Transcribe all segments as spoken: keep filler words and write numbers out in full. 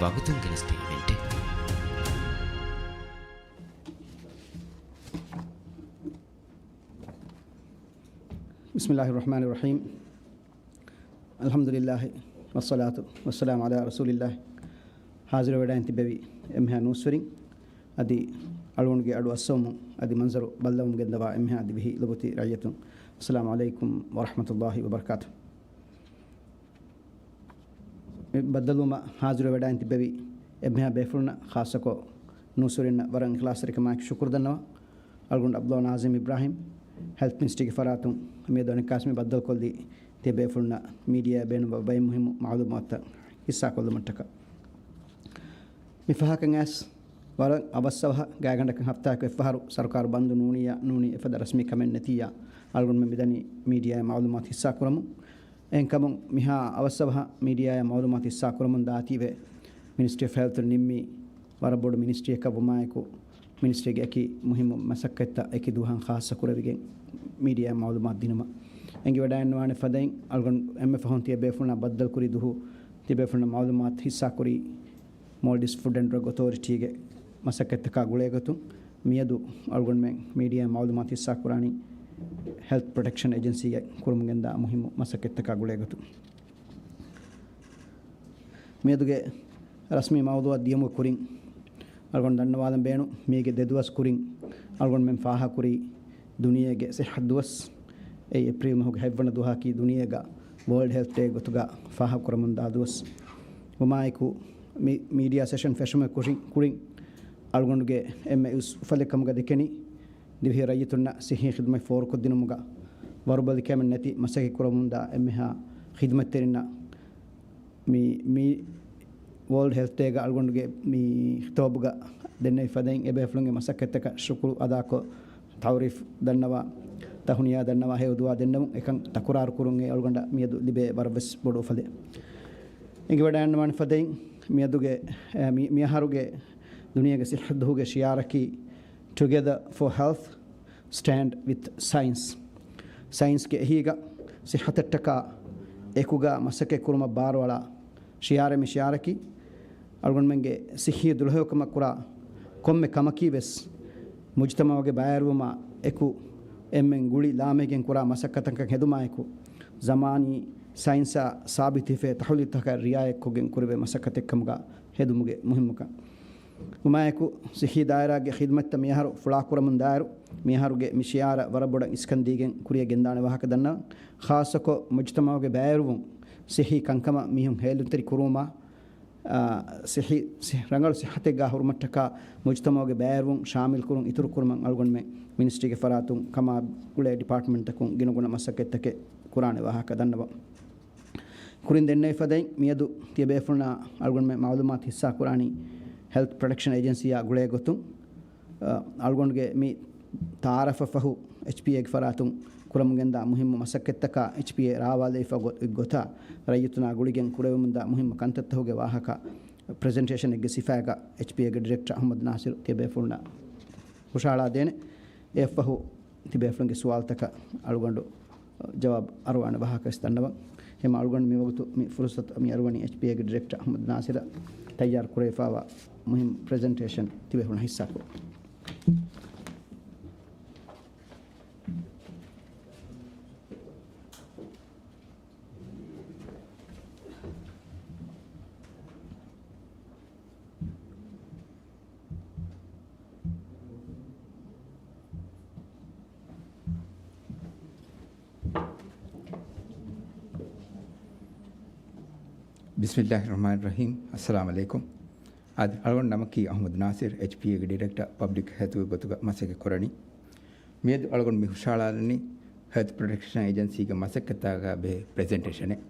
ވަގުތުން ގެނެސްދޭ އިވެންޓެއް. بسم الله الرحمن الرحيم. الحمد لله والصلاة والسلام على رسول الله. ހާޒިރުވެޑާއިން ތިއްބެވި އެންމެހާ ނޫސްވެރިން، އަދި އަޅުގަނޑުގެ އަޑު އައްސަވަމުން އަދި މަންޒަރު ބައްލަވަމުން ގެންދަވާ އެންމެހާ ދިވެހި ލޮބުވެތި ރައްޔިތުން، އައްސަލާމު ޢަލައިކުމް ވަރަޙްމަތުﷲި ވަބަރަކާތު. މި ބައްދަލުވުމަށް ހާޒިރުވެވަޑައިން ތިއްބެވި އެންމެހާ ބޭފުޅުންނަށް، ޚާއްޞަކޮށް ނޫސްވެރިންނަށް ވަރަށް އިޚްލާޞްތެރިކަމާއެކު ޝުކުރު ދަންނަވަން. އަޅުގަނޑު ޢަބްދުﷲ ނާޒިމް އިބްރާހިމް، ހެލްތް މިނިސްޓްރީގެ ފަރާތުން މިއަދު އަނެއްކާސް މި ބައްދަލުކޮށްލީ، ތިޔަބޭފުޅުންނަށް މީޑިއާއަށް ބޭނުންވާ ބައެއް މުހިއްމު މަޢުލޫމާތުތައް ހިއްސާކޮށްލުމަށްޓަކާ. މި ފަހަކަށް އައިސް ވަރަށް އަވަސް އަވަހަށް، ގާތްގަނޑަކަށް ހަފްތާއަކު އެއްފަހަރު ސަރުކާރު ބަންދު ނޫނިއްޔާ ނޫނީ އެފަދަ ރަސްމީ ކަމެއް ނެތިއްޔާ، އަޅުގަނޑުމެން މިދަނީ މީޑިއާއަށް މަޢުލޫމާތު ހިއްސާކުރަމުން. އެހެންކަމުން މިހާ އަވަސް އަވަހަށް މީޑިއާއަށް މަޢުލޫމާތު ހިއްސާކުރަމުން ދާތީވެ، މިނިސްޓްރީ އޮފް ހެލްތުން ނިންމީ ވަރަށް ބޮޑު މިނިސްޓްރީއަކަށް ވުމާއެކު، މިނިސްޓްރީގެ އެކި މުހިއްމު މަސައްކަތްތައް އެކި ދުވަހަށް ޚާއްޞަ ކުރެވިގެން މީޑިއާއަށް މަޢުލޫމާތު ދިނުމަށް އެނގިވަޑައިންނަވާނެ ފަދައިން، އަޅުގަނޑު އެންމެ ފަހުން ތިޔަބޭފުޅުންނާ ބައްދަލުކުރި ދުވަހު ތިޔަބޭފުޅުންނަށް މަޢުލޫމާތު ހިއްސާކުރީ، މޯލްޑިވްސް ފުޑް އެންޑް ޑްރަގް އޮތޯރިޓީގެ މަސައްކަތްތަކާ ގުޅޭގޮތުން، މިއަދު އަޅުގަނޑުމެން މީޑިއާއަށް މަޢުލޫމާތު ހިއްސާކުރާނީ ހެލްތް ޕްރޮޓެކްޝަން އޭޖެންސީގެ ކުރަމުން ގެންދާ މުހިއްމު މަސައްކަތްތަކާ ގުޅޭގޮތުން. މިއަދުގެ ރަސްމީ މައުޟޫޢަށް ދިޔުމުގެ ކުރިން، އަޅުގަނޑު ދަންނަވާލަން ބޭނުން، މީގެ ދެ ދުވަސް ކުރިން އަޅުގަނޑުމެން ފާހަގަކުރީ ދުނިޔޭގެ ސިއްޙަތު ދުވަސް. އެއީ އޭޕްރީލް މަހުގެ ހަތްވަނަ ދުވަހަކީ ދުނިޔޭގަ ވޯލްޑް ހެލްތް ޑޭ ގޮތުގަ ފާހަގަކުރަމުންދާ ދުވަސް. ވުމާއެކު، މި މީޑިއާ ސެޝަން ފެށުމުގެ ކުރިން، ކުރިން އަޅުގަނޑުގެ އެންމެ އުސް އުފަލެއް ކަމުގަ ދެކެނީ، ދިވެހި ރައްޔިތުންނަށް ސިއްހީ ޚިދުމަތް ފޯރުކޮށްދިނުމުގަ ވަރުބަލި ކަމެއް ނެތި މަސައްކަތް ކުރަމުންދާ އެންމެހާ ޚިދުމަތްތެރިންނަށް މި، މި ވޯލްޑް ހެލްތް ޑޭގަ އަޅުގަނޑުގެ މި ޚިޠާބުގަ ދެންނެވި ފަދައިން އެބޭފުޅުންގެ މަސައްކަތްތަކަށް ޝުކުރު އަދާކޮށް، ތަޢުރީފް ދަންނަވާ، ތަހުނިޔާ ދަންނަވާ، ހެޔޮ ދުޢާ ދެންނެވުން. އެކަން ތަކުރާރު ކުރުން އެ އަޅުގަނޑަށް މިއަދު ލިބޭ ވަރަށްވެސް ބޮޑު އުފަލެއް. އެނގިވަޑައިގަންނަވާނެ ފަދައިން މިއަދުގެ، އެ، މި، މިއަހަރުގެ ދުނިޔޭގެ ސިއްހަތު ދުވަހުގެ ޝިޢާރަކީ Together for Health, Stand with Science. ސައިންސްގެ އެހީގަ ސިއްހަތަށްޓަކާ އެކުގަ މަސައްކަތް ކުރުމަށް ބާރުއަޅާ ޝިޢާރެއް މި ޝިޢާރަކީ. އަޅުގަނޑުމެންގެ ސިއްހީ ދުލަހެޔޮކަމަށް ކުރާ ކޮންމެ ކަމަކީ ވެސް މުޖުތަމަޢުގެ ބައިވެރިވުމާ އެކު އެންމެން ގުޅި ލާމެހިގެން ކުރާ މަސައްކަތަކަށް ހެދުމާއެކު، ޒަމާނީ ސައިންސާ ސާބިތުވެފައި ތަޙުލީލުތަކަށް ރިޢާޔަތްކޮށްގެން ކުރެވޭ މަސައްކަތެއްކަމުގަ ހެދުމުގެ މުހިއްމުކަން. ވުމާއެކު، ސިއްހީ ދާއިރާގެ ޚިދުމަތްތައް މިއަހަރު ފުޅާކުރަމުންދާއިރު، މިއަހަރުގެ މި ޝިޢާރަށް ވަރަށް ބޮޑަށް އިސްކަން ދީގެން ކުރިއަށް ގެންދާނެ ވާހަކަ ދަންނަވަން. ޚާއްޞަކޮށް، މުޖުތަމަޢުގެ ބައިވެރިވުން، ސިއްހީ ކަންކަމަށް މީހުން ހޭލުންތެރި ކުރުވުމާ، އާ، ސިއްހީ، ސި-، ރަނގަޅު ސިއްހަތެއްގާ ހުރުމަށްޓަކާ މުޖުތަމަޢުގެ ބައިވެރިވުން ޝާމިލްކުރުން އިތުރުކުރުމަށް އަޅުގަނޑުމެން މިނިސްޓްރީގެ ފަރާތުން ކަމާ ގުޅޭ ޑިޕާޓްމަންޓްތަކުން ގިނަގުނަ މަސައްކަތްތަކެއް ކުރާނެ ވާހަކަ ދަންނަވަން. ކުރިން ދެންނެވި ފަދައިން މިއަދު ތިޔަބޭފުޅުންނާ އަޅުގަނޑުމެން މަޢުލޫމާތު ހިއްސާކުރާނީ ހެލްތް ޕްރޮޓެކްޝަން އޭޖެންސީއާ ގުޅޭ ގޮތުން. އަ، އަޅުގަނޑުގެ މި ތަޢާރަފަށް ފަހު، އެޗްޕީއޭގެ ފަރާތުން ކުރަމުން ގެންދާ މުހިއްމު މަސައްކަތްތަކާ އެޗްޕީއޭ ރާވާލެވިފަ ގޮ-، ގޮތާ ރައްޔިތުންނާ ގުޅިގެން ކުރެވެމުންދާ މުހިއްމު ކަންތައްތަކުގެ ވާހަކަ ޕްރެޒެންޓޭޝަނެއްގެ ސިފައިގަ އެޗްޕީއޭގެ ޑިރެކްޓަރ އަޙްމަދު ނާސިރު ތިޔަބޭފުޅުންނަށް ހުށަހަޅާދޭނެ. އެއަށްފަހު ތިބޭފުޅުންގެ ސުވާލުތަކަށް އަޅުގަނޑު ޖަވާބު އަރުވާނެ ވާހަކަވެސް ދަންނަވަން. ހަމަ އަޅުގަނޑު މިވަގުތު މި ފުރުސަތު މި އަރުވަނީ އެޗްޕީއޭގެ ޑިރެކްޓަރ އަޙްމަދު ނާސިރަށް ތައްޔާރު ކުރެވިފައިވާ މުހިންމު ޕްރެޒެންޓޭޝަން ތިބޭފުޅުން ހިއްސާކޮށް. ބިސްމިއްލާހި ރަޙްމާނި ރަޙީމް. އައްސަލާމު ޢަލައިކުމް. އަދި އަޅުގަނޑު ނަމަކީ އަޙްމަދު ނާސިރު، އެޗްޕީއޭގެ ޑިރެކްޓަރ ޕަބްލިކް ހެލްތުގެ ގޮތުގަ މަސައްކަތް ކުރަނީ. މިއަދު އަޅުގަނޑު މި ހުށަހަޅާލަނީ ހެލްތު ޕްރޮޓެކްޝަން އޭޖެންސީގެ މަސައްކަތާގާ ބެހޭ ޕްރެޒެންޓޭޝަނެއް.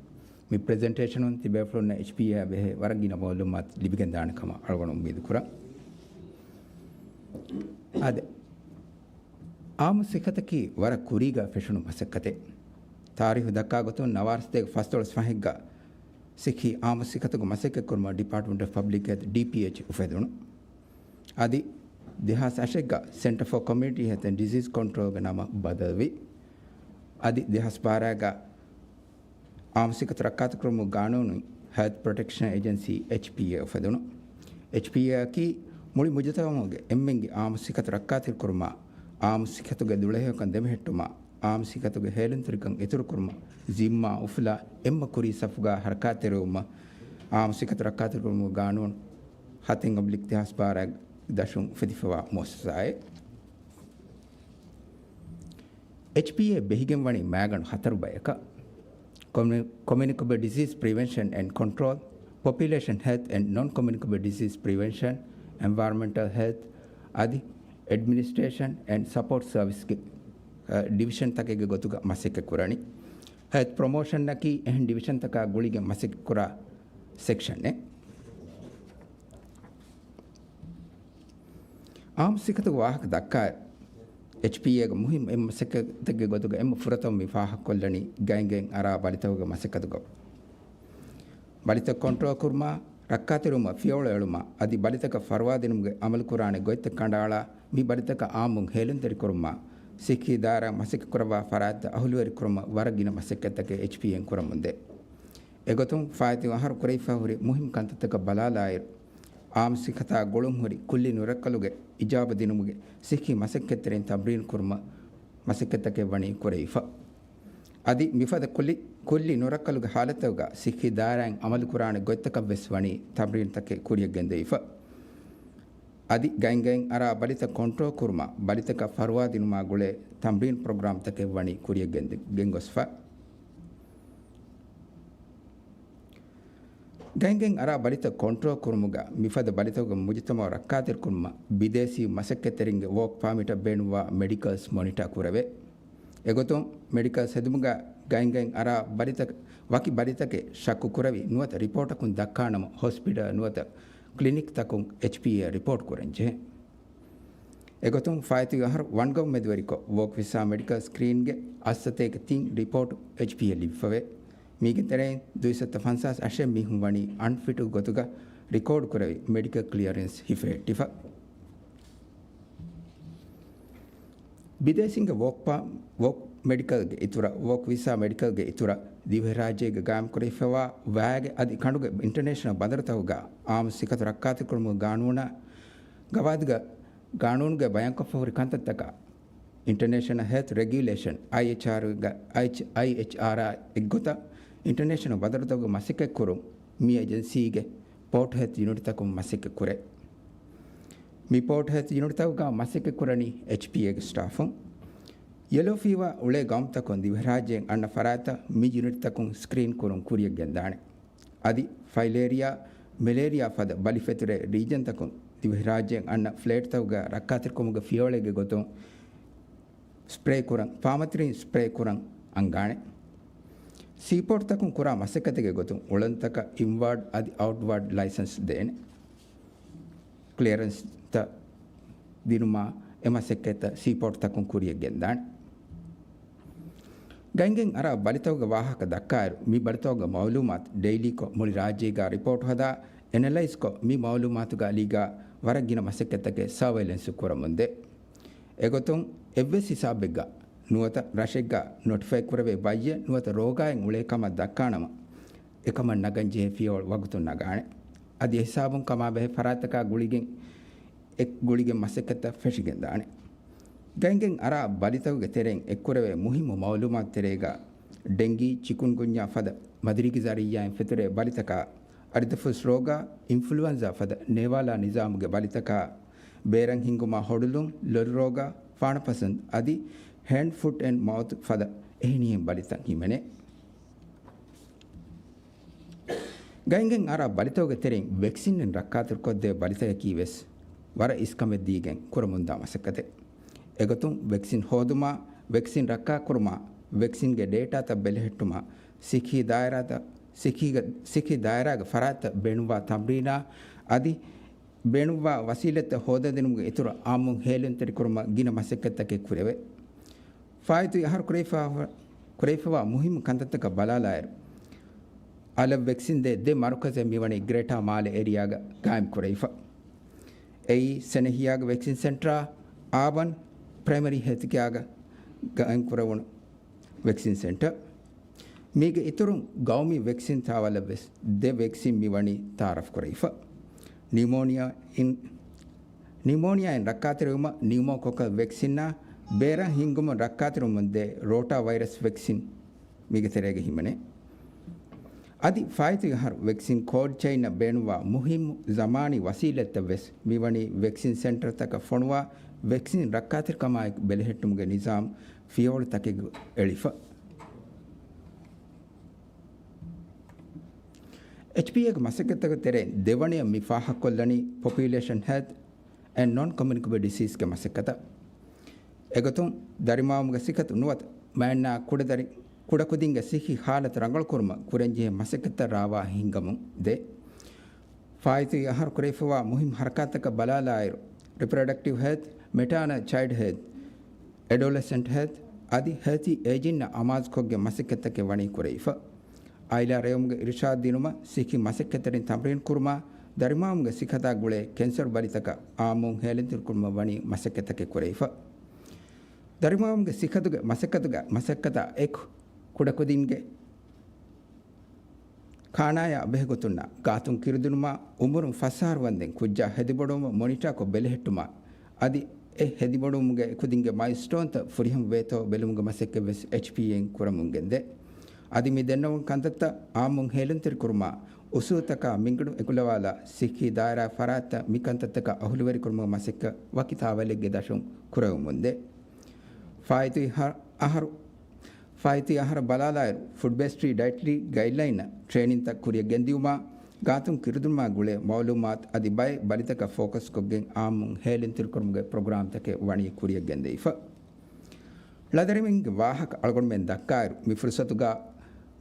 މި ޕްރެޒެންޓޭޝަނުން ތިބޭފުޅުންނަށް އެޗްޕީއޭއާ ބެހޭ ވަރަށް ގިނަ މަޢުލޫމާތު ލިބިގެންދާނެ ކަމަށް އަޅުގަނޑު އުއްމީދު ކުރަން. އާދެ، އާއްމު ސިއްހަތަކީ ވަރަށް ކުރީގާ ފެށުނު މަސައްކަތެއް. ތާރީހު ދައްކާ ގޮތުން ނަވާރަ ސަތޭކަ ފަސްދޮޅަސް ފަހެއްގަ ސިއްހީ އާއްމު ސިއްހަތުގެ މަސައްކަތްކުރުމަށް ޑިޕާޓްމަންޓް އޮފް ޕަބްލިކް ހެލްތު، ޑީޕީއެޗް، އުފެދުނު. އަދި ދެހާސް އަށެއްގަ ސެންޓަރ ފޯ ކޮމިއުނިޓީ ހެލްތު އެންޑް ޑިޒީސް ކޮންޓްރޯލްގެ ނަމަށް ބަދަލުވި. އަދި ދެހާސް ބާރައިގަ އާއްމު ސިއްހަތު ރައްކާތެރިކުރުމުގެ ގާނޫނު ހެލްތް ޕްރޮޓެކްޝަން އޭޖެންސީ، އެޗްޕީއޭ، އުފެދުނު. އެޗްޕީއޭއަކީ މުޅި މުޖުތަމަޢުގެ އެންމެންގެ އާއްމު ސިކަތު ރައްކާތެރިކުރުމާ، އާއްމު ސިކަތުގެ ދުޅަހެޔޮކަން ދެމެހެއްޓުމާ، އާއްމު ސިކަތުގެ ހޭލުންތެރިކަން އިތުރުކުރުމަށް ޒިންމާ އުފުލާ އެންމެ ކުރީ ސަފުގާ ހަރަކާތްތެރިވުމަށް އާއްމު ސިކަތު ރައްކާތެރިކުރުމުގެ ގާނޫނު ހަތެއް އޮބްލިކް ދެހާސް ބާރަ ދަށުން އުފެދިފަވާ މުއައްސަސާއެއް. އެޗްޕީއޭ ބެހިގެން ވަނީ މައިގަނޑު ހަތަރު ބަޔަކަށް. ކޮމި-، ކޮމިއުނިކަބަލް ޑިޒީޒް ޕްރިވެންޝަން އެންޑް ކޮންޓްރޯލް، ޕޮޕިއުލޭޝަން ހެލްތް އެންޑް ނޮން ކޮމިއުނިކަބަލް ޑިޒީޒް ޕްރިވެންޝަން، އެންވަޔަރަންމެންޓަލް ހެލްތް އަދި އެޑްމިނިސްޓްރޭޝަން އެންޑް ސަޕޯޓް ސަރވިސްގެ، އަ، ޑިވިޝަންތަކެއްގެ ގޮތުގަ މަސައްކަތް ކުރަނީ. ހެލްތް ޕްރޮމޯޝަންއަކީ އެހެން ޑިވިޝަންތަކާ ގުޅިގެން މަސައްކަތް ކުރާ ސެކްޝަނެއް. އާއްމު ސިކަތުގެ ވާހަކަ ދައްކާ، އެޗްޕީއޭގެ މުހިންމު އެއް މަސައްކަތެއްގެ ގޮތުގަ އެންމެ ފުރަތަމަ މި ފާހަގަކޮށްލަނީ ގައިންގައިން އަރާ ބަލިތަކުގެ މަސައްކަތުގަ. ބަލިތައް ކޮންޓްރޯލް ކުރުމާ، ރައްކާތެރިވުމަށް ފިޔަވަޅު އެޅުމާ، އަދި ބަލިތަކަށް ފަރުވާ ދިނުމުގެ އަމަލުކުރާނެ ގޮތްތައް ކަނޑައަޅާ، މި ބަލިތަކަށް އާއްމުން ހޭލުންތެރިކުރުމާ، ސިއްހީ ދާއިރާ މަސައްކަތްކުރައްވާ ފަރާތްތައް އަހުލުވެރިކުރުމަށް ވަރަށް ގިނަ މަސައްކަތްތަކެއް އެޗްޕީއޭން ކުރަމުންދޭ. އެގޮތުން ފާއިތު އަހަރު ކުރެވިފަ ހުރި މުހިންމު ކަންތައްތަކަށް ބަލާލާއިރު، އާއްމު ސިކަތާ ގުޅުންހުރި ކުއްލި ނުރައްކަލުގެ އިޖާބަ ދިނުމުގެ ސިއްހީ މަސައްކަތްތެރިން ތަމްރީނު ކުރުމަށް މަސައްކަތްތަކެއް ވަނީ ކުރެވިފަ. އަދި މިފަދަ ކުއްލި، ކުއްލި ނުރައްކަލުގެ ހާލަތުގަ ސިއްހީ ދާއިރާއިން އަމަލުކުރާނެ ގޮތްތަކަށް ވެސް ވަނީ ތަމްރީނުތަކެއް ކުރިޔަށް ގެންދެވިފަ. އަދި ގައިންގައިން އަރާ ބަލިތައް ކޮންޓްރޯލް ކުރުމަށް ބަލިތަކަށް ފަރުވާ ދިނުމާ ގުޅޭ ތަމްރީނު ޕްރޮގްރާމްތަކެއް ވަނީ ކުރިޔަށް ގެންދެ-، ގެންގޮސްފަ. ގައިންގައިން އަރާ ބަލިތައް ކޮންޓްރޯލް ކުރުމުގަ މިފަދަ ބަލިތަކުގެ މުޖުތަމަޢު ރައްކާތެރިކުރުމަށް ބިދޭސީ މަސައްކަތްތެރިންގެ ވޯކް ޕާމިޓަށް ބޭނުންވާ މެޑިކަލްސް މޮނިޓާ ކުރެވޭ. އެގޮތުން މެޑިކަލްސް ހެދުމުގަ ގައިންގައިން އަރާ ބަލިތަކަށް، ވަކި ބަލިތަކެއް ޝައްކު ކުރެވި ނުވަތަ ރިޕޯޓަކުން ދައްކާނަމަ ހޮސްޕިޓަލް ނުވަތަ ކްލިނިކްތަކުން އެޗްޕީއޭ ރިޕޯޓް ކުރަންޖެހޭ. އެގޮތުން ފާއިތުވި އަހަރު ވަންގަވުމެދުވެރިކޮށް، ވޯކް ވިސާ މެޑިކަލް ސްކްރީންގެ އައްސަތޭކަ ތިން ރިޕޯޓު އެޗްޕީއޭ ލިބިފަވޭ. މީގެ ތެރެއިން ދުއިސައްތަ ފަންސާސް އަށެއް މީހުން ވަނީ އަންފިޓު ގޮތުގަ ރިކޯޑް ކުރެވި މެޑިކަލް ކްލިއަރެންސް ހިފެހެއްޓިފަ. ބިދޭސީންގެ ވޯކް ޕާ-، ވޯކް މެޑިކަލްގެ އިތުރަށް، ވޯކް ވިސާ މެޑިކަލްގެ އިތުރަށް، ދިވެހިރާއްޖޭގަ ގާއިމްކުރެވިފައިވާ ވައިގެ އަދި ކަނޑުގެ އިންޓަރނޭޝަނަލް ބަނދަރުތަކުގަ އާއްމު ސިކަތު ރައްކާތެރިކުރުމުގެ ގާނޫނާ ގަވާއިދުގަ ގާނޫނުގައި ބަޔާންކޮށްފަ ހުރި ކަންތައްތަކާ، އިންޓަރނޭޝަނަލް ހެލްތް ރެގިއުލޭޝަން، އައިއެޗްއާރުގަ-، އައިއެޗް-، އައިއެޗްއާރްއާ އެއްގޮތަށް އިންޓަރނޭޝަނަލް ބަނދަރުތަކުގެ މަސައްކަތްކުރުން މި އޭޖެންސީގެ ޕޯޓް ހެލްތް ޔުނިޓްތަކުން މަސައްކަތްކުރޭ. މި ޕޯޓް ހެލްތް ޔުނިޓްތަކުގަ މަސައްކަތްކުރަނީ އެޗްޕީއޭގެ ސްޓާފުން. ޔެލޯ ފީވާ އުޅޭ ގައުމުތަކުން ދިވެހިރާއްޖޭން އަންނަ ފަރާތްތައް މި ޔުނިޓްތަކުން ސްކްރީން ކުރުން ކުރިޔަށް ގެންދާނެ. އަދި ފައިލޭރިއާ، މެލޭރިއާ ފަދަ ބަލި ފެތުރޭ ރީޖަންތަކުން ދިވެހިރާއްޖޭން އަންނަ ފްލައިޓްތަކުގަ ރައްކާތެރިކަމުގެ ފިޔަވަޅެއްގެ ގޮތުން ސްޕްރޭ ކުރަން، ފާމަތިރީން ސްޕްރޭ ކުރަން އަންގާނެ. ސީޕޯޓްތަކުން ކުރާ މަސައްކަތެއްގެ ގޮތުން އުޅަނދުތަކަށް އިންވާޑް އަދި އައުޓްވާޑް ލައިސަންސް ދޭނެ. ކްލިއަރެންސްތައް ދިނުމާ އެ މަސައްކަތްތައް ސީޕޯޓްތަކުން ކުރިޔަށް ގެންދާނެ. ގައިންގައިން އަރާ ބަލިތަކުގެ ވާހަކަ ދައްކާއިރު، މި ބަލިތަކުގެ މައުލޫމާތު ޑެއިލީކޮށް، މުޅި ރާއްޖޭގަ ރިޕޯޓް ހަދާ، އެނަލައިޒްކޮށް، މި މައުލޫމާތުގެ އަލީގަ ވަރަށް ގިނަ މަސައްކަތްތަކެއް ސަރވެލެންސް ކުރަމުންދޭ. އެގޮތުން އެއްވެސް ހިސާބެއްގަ ނުވަތަ ރަށެއްގަ ނޮޓިފައި ކުރެވޭ ބައްޔެއް ނުވަތަ ރޯގާއެއް އުޅޭ ކަމަށް ދައްކާނަމަ، އެކަމަށް ނަގަން ޖެހޭ ފިޔަވަޅު ވަގުތުން ނަގާނެ. އަދި އެހިސާބުން ކަމާބެހޭ ފަރާތްތަކާ ގުޅިގެން، އެ ގުޅިގެން މަސައްކަތްތައް ފެށިގެންދާނެ. ގައިންގައިން އަރާ ބަލިތަކުގެ ތެރެއިން އެއްކުރެވޭ މުހިއްމު މައުލޫމާތު ތެރޭގަ، ޑެންގީ، ޗިކުންގުންޏާ ފަދަ މަދުރިގެ ޒަރިއްޔާއިން ފެތުރޭ ބަލިތަކާ، އަރިދަފުސް ރޯގާ، އިންފުލުއެންޒާ ފަދަ ނޭވާލާ ނިޒާމުގެ ބަލިތަކާ، ބޭރަށް ހިންގުމާ ހޮޑުލުން، ލޮލު ރޯގާ، ފާނަފަސުން އަދި ހޭންޑް ފުޓް އެންޑް މައުތު ފަދަ އެހެނިހެން ބަލިތައް ހިމެނޭ. ގައިންގައިން އަރާ ބަލިތަކުގެ ތެރެއިން ވެކްސިންއިން ރައްކާތެރިކޮށްދޭ ބަލިތަކަކީ ވެސް ވަރަށް އިސްކަމެއް ދީގެން ކުރަމުންދާ މަސައްކަތެއް. އެގޮތުން ވެކްސިން ހޯދުމާ، ވެކްސިން ރައްކާކުރުމާ، ވެކްސިންގެ ޑޭޓާތައް ބެލެހެއްޓުމާ، ސިއްހީ ދާއިރާތައް، ސިއްހީގެ، ސިއްހީ ދާއިރާގެ ފަރާތްތައް ބޭނުންވާ ތަމްރީނާ އަދި ބޭނުންވާ ވަސީލަތްތައް ހޯދަދިނުމުގެ އިތުރަށް އާއްމުން ހޭލުންތެރިކުރުމަށް ގިނަ މަސައްކަތްތަކެއް ކުރެވޭ. ފާއިތުވި އަހަރު ކުރެވިފަ-، ކުރެވިފަވާ މުހިއްމު ކަންތައްތަކަށް ބަލާލާއިރު، އަލަށް ވެކްސިން ދޭ ދެ މަރުކަޒެއް މިވަނީ ގްރޭޓާ މާލެ އޭރިއާގަ ގާއިމް ކުރެވިފަ. އެއީ ސެނެހިޔާގެ ވެކްސިން ސެންޓަރާ، އާބަން ޕްރައިމަރީ ހެލްތްކެއާގަ ގާއިމް ކުރެވުނު ވެކްސިން ސެންޓަރ. މީގެ އިތުރުން ގައުމީ ވެކްސިން ތާވަލަށް ވެސް ދެ ވެކްސިން މި ވަނީ ތައާރަފް ކުރެވިފަ. ނިއުމޯނިއާއިން، ނިއުމޯނިއާއިން ރައްކާތެރިވުމަށް ނިއުމޯކޮކަލް ވެކްސިންއާ، ބޭރަށް ހިންގުމުން ރައްކާތެރިވުމުން ދޭ ރޯޓާ ވައިރަސް ވެކްސިން މީގެ ތެރޭގަ ހިމެނޭ. އަދި ފާއިތުވި އަހަރު ވެކްސިން ކޯލްޑް ޗެއިންއަށް ބޭނުންވާ މުހިއްމު ޒަމާނީ ވަސީލަތްތައް ވެސް މިވަނީ ވެކްސިން ސެންޓަރތަކަށް ފޮނުވާ، ވެކްސިން ރައްކާތެރިކަމާއެކު ބެލެހެއްޓުމުގެ ނިޒާމް ފިޔަވަޅުތަކެއްގަ އެޅިފަ. އެޗްޕީއޭގެ މަސައްކަތްތަކުގެ ތެރެއިން ދެވަނަޔަށް މި ފާހަގަކޮށްލަނީ ޕޮޕިއުލޭޝަން ހެލްތް އެންޑް ނޮން ކޮމިއުނިކޭބަލް ޑިސީޒްގެ މަސައްކަތަށް. އެގޮތުން ދަރިމައުމުގެ ސިކަތު ނުވަތަ މައިންނާ ކުޑަދަރި، ކުޑަކުދިންގެ ސިއްހީ ހާލަތު ރަނގަޅުކުރުމަށް ކުރަންޖެހޭ މަސައްކަތްތައް ރާވާ ހިންގަމުން ދޭ. ފާއިތުވި އަހަރު ކުރެވިފައިވާ މުހިއްމު ހަރަކާތްތަކަށް ބަލާލާއިރު، ރިޕްރޮޑަކްޓިވް ހެލްތް، މެޓާނަލް ޗައިލްޑް ހެލްތް، އެޑޯލެސެންޓް ހެލްތް އަދި ހެލްތީ އޭޖިންއަށް އަމާޒުކޮށްގެން މަސައްކަތްތަކެއް ވަނީ ކުރެވިފަ. އާއިލާ ރޭވުމުގެ އިރުޝާދު ދިނުމަށް، ސިއްހީ މަސައްކަތްތެރިން ތަމްރީނު ކުރުމާ، ދަރިމައުމުގެ ސިކަތާ ގުޅޭ ކެންސަރު ބަލިތަކަށް އާއްމުން ހޭލެންތެރިކުރުމަށް ވަނީ މަސައްކަތްތަކެއް ކުރެވިފަ. ދަރިމައުމުގެ ސިކަތުގެ މަސައްކަތުގެ މަސައްކަތާ އެކު، ކުޑަކުދިންގެ ކާނާޔާ ބެހޭގޮތުންނާ، ގާތުން ކިރުދިނުމާ، އުމުރުން ފަސް އަހަރު ވަންދެން ކުއްޖާ ހެދިބޮޑުވުމަށް މޮނިޓާކޮށް ބެލެހެއްޓުމާ، އަދި އެ ހެދިބޮޑުވުމުގެ ކުދިންގެ މައިލްސްޓޯންތައް ފުރިހަމަ ވޭތޯ ބެލުމުގެ މަސައްކަތްވެސް އެޗްޕީއޭއިން ކުރަމުން ގެންދޭ. އަދި މި ދެންނެވުނު ކަންތައްތައް އާއްމުން ހޭލުންތެރިކުރުމާ، އުސޫލުތަކާ މިންގަނޑު އެކުލަވާލާ، ސިއްހީ ދާއިރާ ފަރާތްތައް މި ކަންތައްތަކަށް އަހުލުވެރިކުރުމުގެ މަސައްކަތް ވަކި ތާވަލެއްގެ ދަށުން ކުރެވެމުންދޭ. ފާއިތުވި ހަ-، އަހަރު، ފާއިތުވި އަހަރަށް ބަލާލާއިރު، ފުޑް ބޭސްޑް ޑައިޓަރީ ގައިޑްލައިންއަށް ޓްރޭނިންތައް ކުރިއަށް ގެންދިއުމާ، ގާތުން ކިރުދިނުމާ ގުޅޭ މައުލޫމާތު އަދި ބައެއް ބަލިތަކަށް ފޯކަސްކޮށްގެން އާއްމުން ހޭލުންތެރިކުރުމުގެ ޕްރޮގްރާމްތަކެއް ވަނީ ކުރިއަށް ގެންދެވިފަ. ޅަދަރިވެރިންގެ ވާހަކަ އަޅުގަނޑުމެން ދައްކާއިރު، މި ފުރުސަތުގަ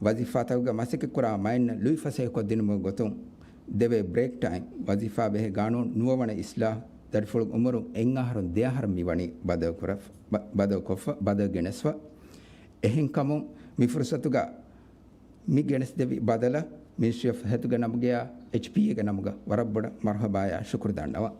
ވަޒީފާތަކުގަ މަސައްކަތްކުރާ މައިންނަށް ލުއިފަސޭހަކޮށްދިނުމުގެ ގޮތުން ދެވޭ ބްރޭކް ޓައިމް، ވަޒީފާ ބެހޭ ގާނޫނު ނުވަވަނަ އިސްލާހު، ދަރިފުޅުގެ އުމުރުން އެއް އަހަރުން ދެ އަހަރަށް މިވަނީ ބަދަލުކުރަ-، ބަ-، ބަދަލުކޮށްފަ، ބަދަލު ގެނެސްފަ. އެހެންކަމުން މި ފުރުސަތުގަ މި ގެނެސްދެވި ބަދަލަށް މިނިސްޓްރީ އޮފް ހެލްތުގެ ނަމުގަޔާ އެޗްޕީއޭގެ ނަމުގަ ވަރަށް ބޮޑަށް މަރުހަބާޔާ ޝުކުރު ދަންނަވަން.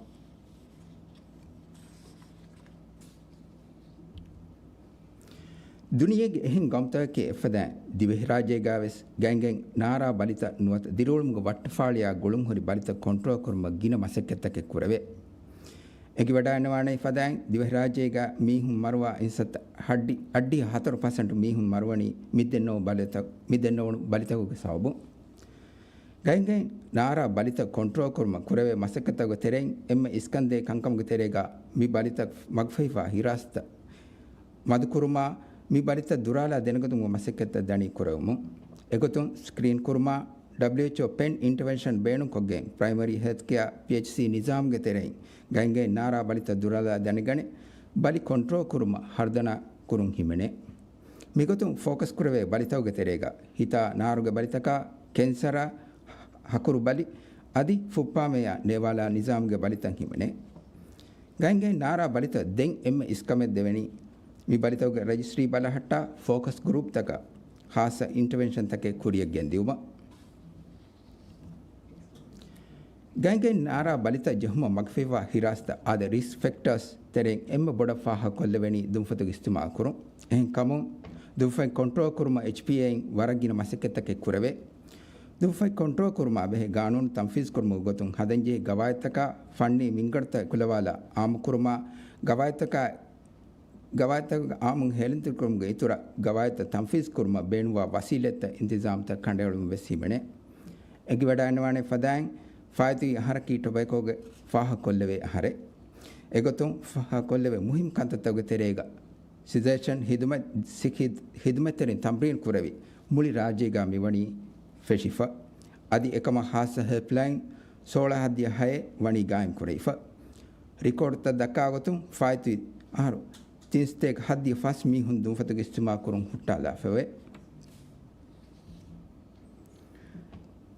ދުނިޔޭގެ އެހެން ގައުމުތަކަކީ އެފަދައިން ދިވެހިރާއްޖޭގަވެސް ގައިގައި ނާރާ ބަލިތައް ނުވަތަ ދިރިއުޅުމުގެ ވައްޓަފާޅިއާ ގުޅުންހުރި ބަލިތައް ކޮންޓްރޯލް ކުރުމަށް ގިނަ މަސައްކަތްތަކެއް ކުރެވޭ. އެނގިވަޑައިގަންނަވާނެ ފަދައިން ދިވެހިރާއްޖޭގަ މީހުން މަރުވާ އިންސައްތަ ހައްޑި-، އައްޑިހަ ހަތަރު ޕަސެންޓް މީހުން މަރުވަނީ މި ދެންނެވުނު ބަލިތަ-، މި ދެންނެވުނު ބަލިތަކުގެ ސަބަބުން. ގައިގައި ނާރާ ބަލިތައް ކޮންޓްރޯލް ކުރުމަށް ކުރެވޭ މަސައްކަތްތަކުގެ ތެރެއިން އެންމެ އިސްކަންދޭ ކަންކަމުގެ ތެރޭގަ މި ބަލިތައް މަގުފަހިފާ ހިރާސްތައް މަދުކުރުމާ، މި ބަލިތައް ދުރާލާ ދެނެގަތުމުގެ މަސައްކަތްތައް ދަނީ ކުރެވުމުން. އެގޮތުން ސްކްރީން ކުރުމާ، ޑަބްލިއުއެޗްއޯ ޕެން އިންޓަވެންޝަން ބޭނުންކޮށްގެން ޕްރައިމަރީ ހެލްތްކެއާ، ޕީއެޗްސީ ނިޒާމްގެ ތެރެއިން ގައިގައި ނާރާ ބަލިތައް ދުރާލާ ދަނެގަނެ، ބަލި ކޮންޓްރޯލް ކުރުމަށް ހަރުދަނާ ކުރުން ހިމެނޭ. މިގޮތުން ފޯކަސް ކުރެވޭ ބަލިތަކުގެ ތެރޭގަ ހިތާ ނާރުގެ ބަލިތަކާ، ކެންސަރާ، ހަކުރު ބަލި އަދި ފުއްޕާމެޔާ ނޭވާލާ ނިޒާމްގެ ބަލިތައް ހިމެނޭ. ގައިގައި ނާރާ ބަލިތައް ދެން އެންމެ އިސްކަމެއް ދެވެނީ، މި ބަލިތަކުގެ ރަޖިސްޓްރީ ބަލަހައްޓާ ފޯކަސް ގްރޫޕްތަކަށް ހާއްސަ އިންޓަވެންޝަންތަކެއް ކުރިއަށް ގެންދިއުމަށް. ގައިގައި ނާރާ ބަލިތައް ޖެހުމަށް މަގުފަހިވާ ހިރާސްތައް އާދެ ރިސްކް ފެކްޓާސް ތެރެއިން އެންމެ ބޮޑަށް ފާހަގަކޮށްލެވެނީ ދުންފަތުގެ އިޖްތިމާޢު ކުރުން. އެހެންކަމުން، ދުންފަތް ކޮންޓްރޯލް ކުރުމަށް އެޗްޕީއޭއިން ވަރަށް ގިނަ މަސައްކަތްތަކެއް ކުރެވޭ. ދުންފަތް ކޮންޓްރޯލް ކުރުމާ ބެހޭ ގާނޫނު ތަންފީޒް ކުރުމުގެ ގޮތުން ހަދަންޖެހޭ ގަވާއިދުތަކާ، ފަންނީ މިންގަނޑުތައް އެކުލަވާލާ އާއްމުކުރުމާ، ގަވާއިދުތަކާ، ގަވާއިދުތަކުގެ އާއްމުން ހޭލުންތެރިކުރުމުގެ އިތުރަށް، ގަވާއިދުތައް ތަންފީޒް ކުރުމަށް ބޭނުންވާ ވަސީލަތްތައް އިންތިޒާމްތައް ކަނޑައެޅުން ވެސް ހިމެނޭ. އެނގިވަޑައިގަންނަވާނެ ފަދައިން، ފާއިތުވި އަހަރަކީ ޓޮބެކޯގެ ފާހަގަކޮށްލެވޭ އަހަރެއް. އެގޮތުން ފާހަގަކޮށްލެވޭ މުހިންމު ކަންތައްތަކުގެ ތެރޭގަ ސިޒޭޝަން ހިދުމަތް، ސިކި-، ހިދުމަތްތެރިން ތަމްރީން ކުރެވި، މުޅި ރާއްޖޭގަ މިވަނީ ފެށިފަ. އަދި އެކަމަށް ހާއްސަ ހެލްޕްލައިން ސޯޅަ ހައްދިހަ ހައެއް ވަނީ ގާއިމް ކުރެވިފަ. ރިކޯޑްތައް ދައްކާގޮތުން، ފާއިތުވި އަހަރު ތިން ސަތޭކަ ހައްދިހަ ފަސް މީހުން ދުންފަތުގެ އިޖްތިމާޢު ކުރުން ހުއްޓާލާފައެވެ.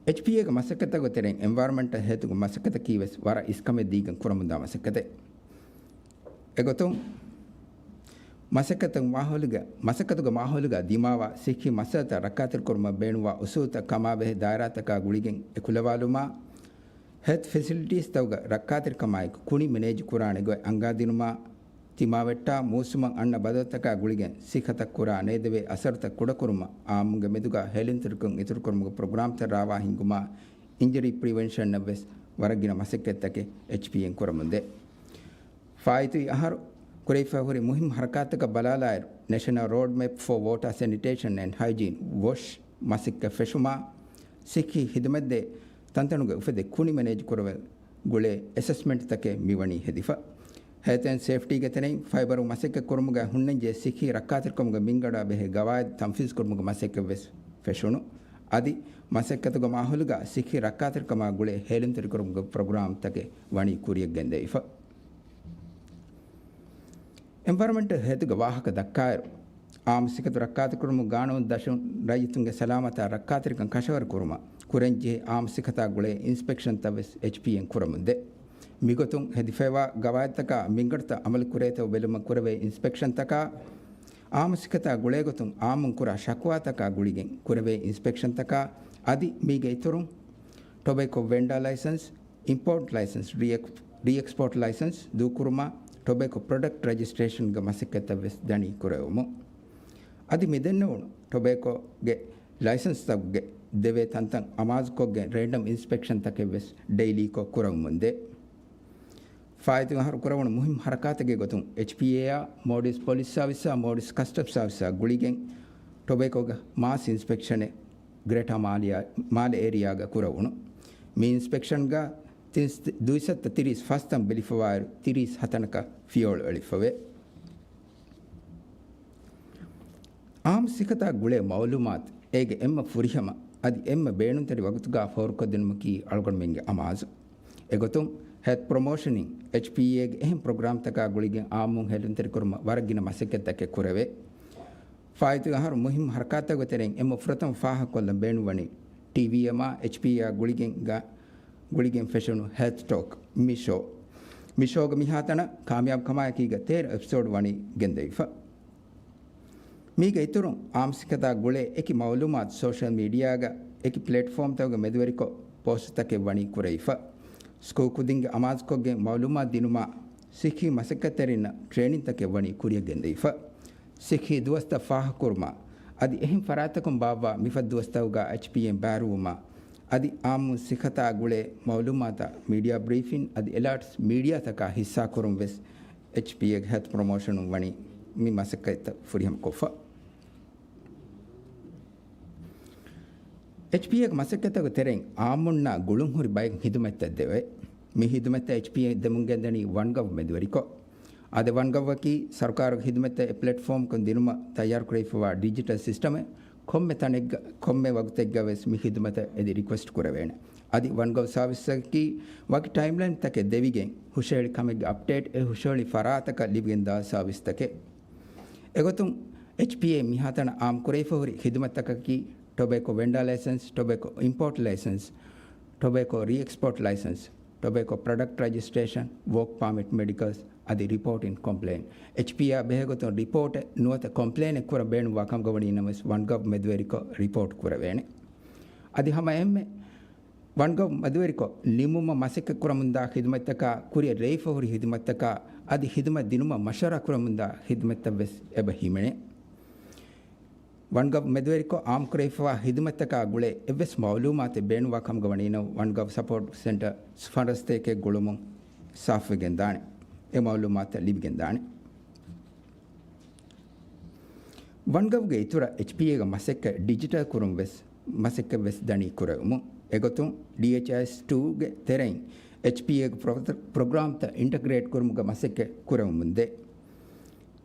އެޗްޕީއޭގެ މަސައްކަތްތަކުގެ ތެރެއިން އެންވަޔަރަންމަންޓަލް ހެލްތުގެ މަސައްކަތަކީ ވެސް ވަރަށް އިސްކަމެއް ދީގެން ކުރަމުންދާ މަސައްކަތެއް. އެގޮތުން، މަސައްކަތުގެ މާހައުލުގަ، މަސައްކަތުގެ މާހައުލުގަ ދިމާވާ ސިއްހީ މައްސަލަތައް ރައްކާތެރިކުރުމަށް ބޭނުންވާ އުސޫލުތައް ކަމާބެހޭ ދާއިރާތަކާ ގުޅިގެން އެކުލަވާލުމާ، ހެލްތް ފެސިލިޓީސްތަކުގެ ރައްކާތެރިކަމާއެކު ކުނި މެނޭޖު ކުރާނެ ގޮތް އަންގާދިނުމާ، ތިމާވެއްޓާ މޫސުމަށް އަންނަ ބަދަލުތަކާ ގުޅިގެން ސިކަތަށް ކުރާ ނޭދެވޭ އަސަރުތައް ކުޑަކުރުމަށް އާއްމުންގެ މެދުގަ ހެލިންތެރިކޮށް އިތުރުކުރުމުގެ ޕްރޮގްރާމްތައް ރާވާ ހިންގުމާ، އިންޖަރީ ޕްރިވެންޝަންއަށް ވެސް ވަރަށް ގިނަ މަސައްކަތްތަކެއް އެޗްޕީއޭން ކުރަމުންދޭ. ފާއިތުވި އަހަރު ކުރެވިފައި ހުރި މުހިންމު ހަރަކާތްތަކަށް ބަލާލާއިރު، ނޭޝަނަލް ރޯޑް މެޕް ފޯ ވޯޓާ ސެނިޓޭޝަން އެންޑް ހައިޖީން، ވޮޝް، މަސައްކަތް ފެށުމާ، ސިއްހީ ހިދުމަތްދޭ ތަންތަނުގެ އުފެދޭ ކުނި މެނޭޖް ކުރެވެން ގުޅޭ އެސެސްމަންޓްތަކެއް މިވަނީ ހެދިފަ. ހެލްތް އެންޑް ސޭފްޓީގެ ތެރެއިން ފައިބަރު މަސައްކަތް ކުރުމުގައި ހުންނަންޖެހޭ ސިއްހީ ރައްކާތެރިކަމުގެ މިންގަނޑާ ބެހޭ ގަވާއިދު ތަންފީޒު ކުރުމުގެ މަސައްކަތް ވެސް ފެށުނު. އަދި މަސައްކަތުގެ މާހައުލުގަ ސިއްހީ ރައްކާތެރިކަމާ ގުޅޭ ހޭލުންތެރިކުރުމުގެ ޕްރޮގްރާމްތަކެއް ވަނީ ކުރިޔަށް ގެންދެވިފަ. އެންވަޔަރަމަންޓަލް ހެލްތުގެ ވާހަކަ ދައްކާއިރު، އާއްމު ސިކަތު ރައްކާތެރިކުރުމުގެ ގާނޫނު ދަށުން ރައްޔިތުންގެ ސަލާމަތާ ރައްކާތެރިކަން ކަށަވަރު ކުރުމަށް ކުރަންޖެހޭ އާއްމު ސިކަތާ ގުޅޭ އިންސްޕެކްޝަންތައް ވެސް އެޗްޕީއޭން ކުރަމުންދޭ. މިގޮތުން ހެދިފައިވާ ގަވާއިދުތަކާ މިންގަނޑުތައް އަމަލުކުރޭތޯ ބެލުމަށް ކުރެވޭ އިންސްޕެކްޝަންތަކާ، އާއްމު ސިކަތާ ގުޅޭގޮތުން އާއްމުން ކުރާ ޝަކުވާތަކާ ގުޅިގެން ކުރެވޭ އިންސްޕެކްޝަންތަކާ، އަދި މީގެ އިތުރުން ޓޮބެކޯ ވެންޑާ ލައިސަންސް، އިމްޕޯޓް ލައިސަންސް، ރީއެކް-، ރީއެކްސްޕޯޓް ލައިސަންސް ދޫކުރުމާ، ޓޮބެކޯ ޕްރޮޑަކްޓް ރަޖިސްޓްރޭޝަންގެ މަސައްކަތްތައް ވެސް ދަނީ ކުރެވުމުން. އަދި މިދެންނެވުނު ޓޮބެކޯގެ ލައިސަންސްތަކުގެ ދެވޭ ތަންތަން އަމާޒުކޮށްގެން ރޭންޑަމް އިންސްޕެކްޝަންތަކެއް ވެސް ޑެއިލީކޮށް ކުރަމުންދޭ. ފާއިތުވި އަހަރު ކުރެވުނު މުހިންމު ހަރަކާތެއްގެ ގޮތުން، އެޗްޕީއޭއާ، މޯލްޑިވްސް ޕޮލިސް ސާވިސްއާ، މޯލްޑިވްސް ކަސްޓަމް ސާވިސްއާ ގުޅިގެން ޓޮބެކޯގެ މާސް އިންސްޕެކްޝަނެއް ގްރޭޓާ މާލެ، މާލެ އޭރިއާގަ ކުރެވުނު. މި އިންސްޕެކްޝަންގަ ތިން، ދުއިސައްތަ ތިރީސް ފަސް ތަން ބެލިފަވާއިރު، ތިރީސް ހަތަނަކަށް ފިޔަވަޅު އެޅިފަވޭ. އާއްމު ސިކަތާ ގުޅޭ މައުލޫމާތު އޭގެ އެންމެ ފުރިހަމަ އަދި އެންމެ ބޭނުންތެރި ވަގުތުގަ ފޯރުކޮށްދިނުމަކީ އަޅުގަނޑުމެންގެ އަމާޒު. އެގޮތުން، ހެލްތް ޕްރޮމޯޝަނިން އެޗްޕީއޭގެ އެހެން ޕްރޮގްރާމްތަކާ ގުޅިގެން އާއްމުން ހެލުންތެރިކުރުމަށް ވަރަށް ގިނަ މަސައްކަތްތަކެއް ކުރެވޭ. ފާއިތުވި އަހަރު މުހިންމު ހަރަކާތްތަކުގެ ތެރެއިން އެންމެ ފުރަތަމަ ފާހަގަކޮށްލަން ބޭނުންވަނީ، ޓީވީއެމްއާ އެޗްޕީއޭއާ ގުޅިގެން ގަ-، ގުޅިގެން ފެށުނު ހެލްތް ޓޯކް މި ޝޯ. މި ޝޯގެ މިހާތަނަށް ކާމިޔާބު ކަމާއެކީގަ ތޭރަ އެޕިސޯޑް ވަނީ ގެންދެވިފަ. މީގެ އިތުރުން، އާއްމު ސިކަތާ ގުޅޭ އެކި މައުލޫމާތު ސޯޝަލް މީޑިއާގަ އެކި ޕްލެޓްފޯމްތަކުގެ މެދުވެރިކޮށް ޕޯސްޓްތަކެއް ވަނީ ކުރެވިފަ. ސްކޫލް ކުދިންގެ އަމާޒުކޮށްގެން މައުލޫމާތު ދިނުމާ، ސިއްހީ މަސައްކަތްތެރިންނަށް ޓްރޭނިންތަކެއް ވަނީ ކުރިޔަށް ގެންދެވިފަ. ސިއްހީ ދުވަސްތައް ފާހަގަކުރުމާ، އަދި އެހެން ފަރާތްތަކުން ބާއްވާ މިފަދަ ދުވަސްތަކުގަ އެޗްޕީއޭން ބައިވެރިވުމާ، އަދި އާއްމު ސިކަތާ ގުޅޭ މައުލޫމާތާ މީޑިއާ ބްރީފިން އަދި އެލާޓްސް މީޑިއާތަކާ ހިއްސާކުރުން ވެސް އެޗްޕީއޭގެ ހެލްތް ޕްރޮމޯޝަނުން ވަނީ މި މަސައްކަތްތައް ފުރިހަމަކޮށްފަ. އެޗްޕީއޭގެ މަސައްކަތްތަކުގެ ތެރެއިން އާއްމުންނާ ގުޅުންހުރި ބައެއް ހިދުމަތްތައް ދެވޭ. މި ހިދުމަތްތައް އެޗްޕީއޭ ދެމުން ގެންދަނީ ވަންގަވް މެދުވެރިކޮށް. އާދެ، ވަންގަވްއަކީ ސަރުކާރުގެ ހިދުމަތްތައް އެ ޕްލެޓްފޯމްކޮށް ދިނުމަށް ތައްޔާރުކުރެވިފައިވާ ޑިޖިޓަލް ސިސްޓަމެއް. ކޮންމެ ތަނެއްގަ، ކޮންމެ ވަގުތެއްގަ ވެސް މި ހިދުމަތަށް އެދި ރިކުއެސްޓް ކުރެވޭނެ. އަދި ވަންގަވް ސާވިސްއަކީ ވަކި ޓައިމްލައިންތަކެއް ދެވިގެން، ހުށަހެޅި ކަމެއްގެ އަޕްޑޭޓް އެ ހުށަހެޅި ފަރާތަކަށް ލިބިގެންދާ ސާވިސްތަކެއް. އެގޮތުން، އެޗްޕީއޭ މިހާތަނަށް އާއްމުކުރެވިފަ ހުރި ހިދުމަތްތަކަކީ، ޓޮބެކޯ ވެންޑާ ލައިސަންސް، ޓޮބެކޯ އިމްޕޯޓް ލައިސަންސް، ޓޮބެކޯ ރީއެކްސްޕޯޓް ލައިސަންސް، ޓޮބެކޯ ޕްރޮޑަކްޓް ރަޖިސްޓްރޭޝަން، ވޯކް ޕާމިޓް، މެޑިކަލްސް އަދި ރިޕޯޓިން ކޮމްޕްލެއިން. އެޗްޕީއާ ބެހޭގޮތުން ރިޕޯޓެއް ނުވަތަ ކޮމްޕްލެއިނެއް ކުރަން ބޭނުންވާ ކަމުގަ ވަނީ ނަމަވެސް ވަންގަވް މެދުވެރިކޮށް ރިޕޯޓް ކުރެވޭނެ. އަދި ހަމަ އެހެންމެ ވަންގަވް މެދުވެރިކޮށް ނިމުމަށް މަސައްކަތް ކުރަމުންދާ ޚިދުމަތްތަކާ، ކުރިއަށް ރޭވިފަ ހުރި ޚިދުމަތްތަކާ އަދި ޚިދުމަތް ދިނުމަށް މަޝްވަރާ ކުރަމުންދާ ޚިދުމަތްތައް ވެސް އެބަ ހިމެނޭ. ވަންގަވް މެދުވެރިކޮށް އާއްމުކުރެވިފައިވާ ޚިދުމަތްތަކާ ގުޅޭ އެއްވެސް މައުލޫމާތެއް ބޭނުންވާ ކަމުގަ ވަނީނަމަ، ވަންގަވް ސަޕޯޓް ސެންޓަރ ފަރާތްތަކެއް ގުޅުމުން ސާފުވެގެންދާނެ. އެ މައުލޫމާތުތައް ލިބިގެންދާނެ. ވަންގަވްގެ އިތުރަށް އެޗްޕީއޭގެ މަސައްކަތް ޑިޖިޓަލް ކުރުން ވެސް، މަސައްކަތް ވެސް ދަނީ ކުރެވުމުން. އެގޮތުން، ޑީއެޗްއައިއެސް ޓޫގެ ތެރެއިން އެޗްޕީއޭގެ ޕްރޮ-، ޕްރޮގްރާމްތައް އިންޓަގްރޭޓް ކުރުމުގެ މަސައްކަތް ކުރެވެމުންދޭ.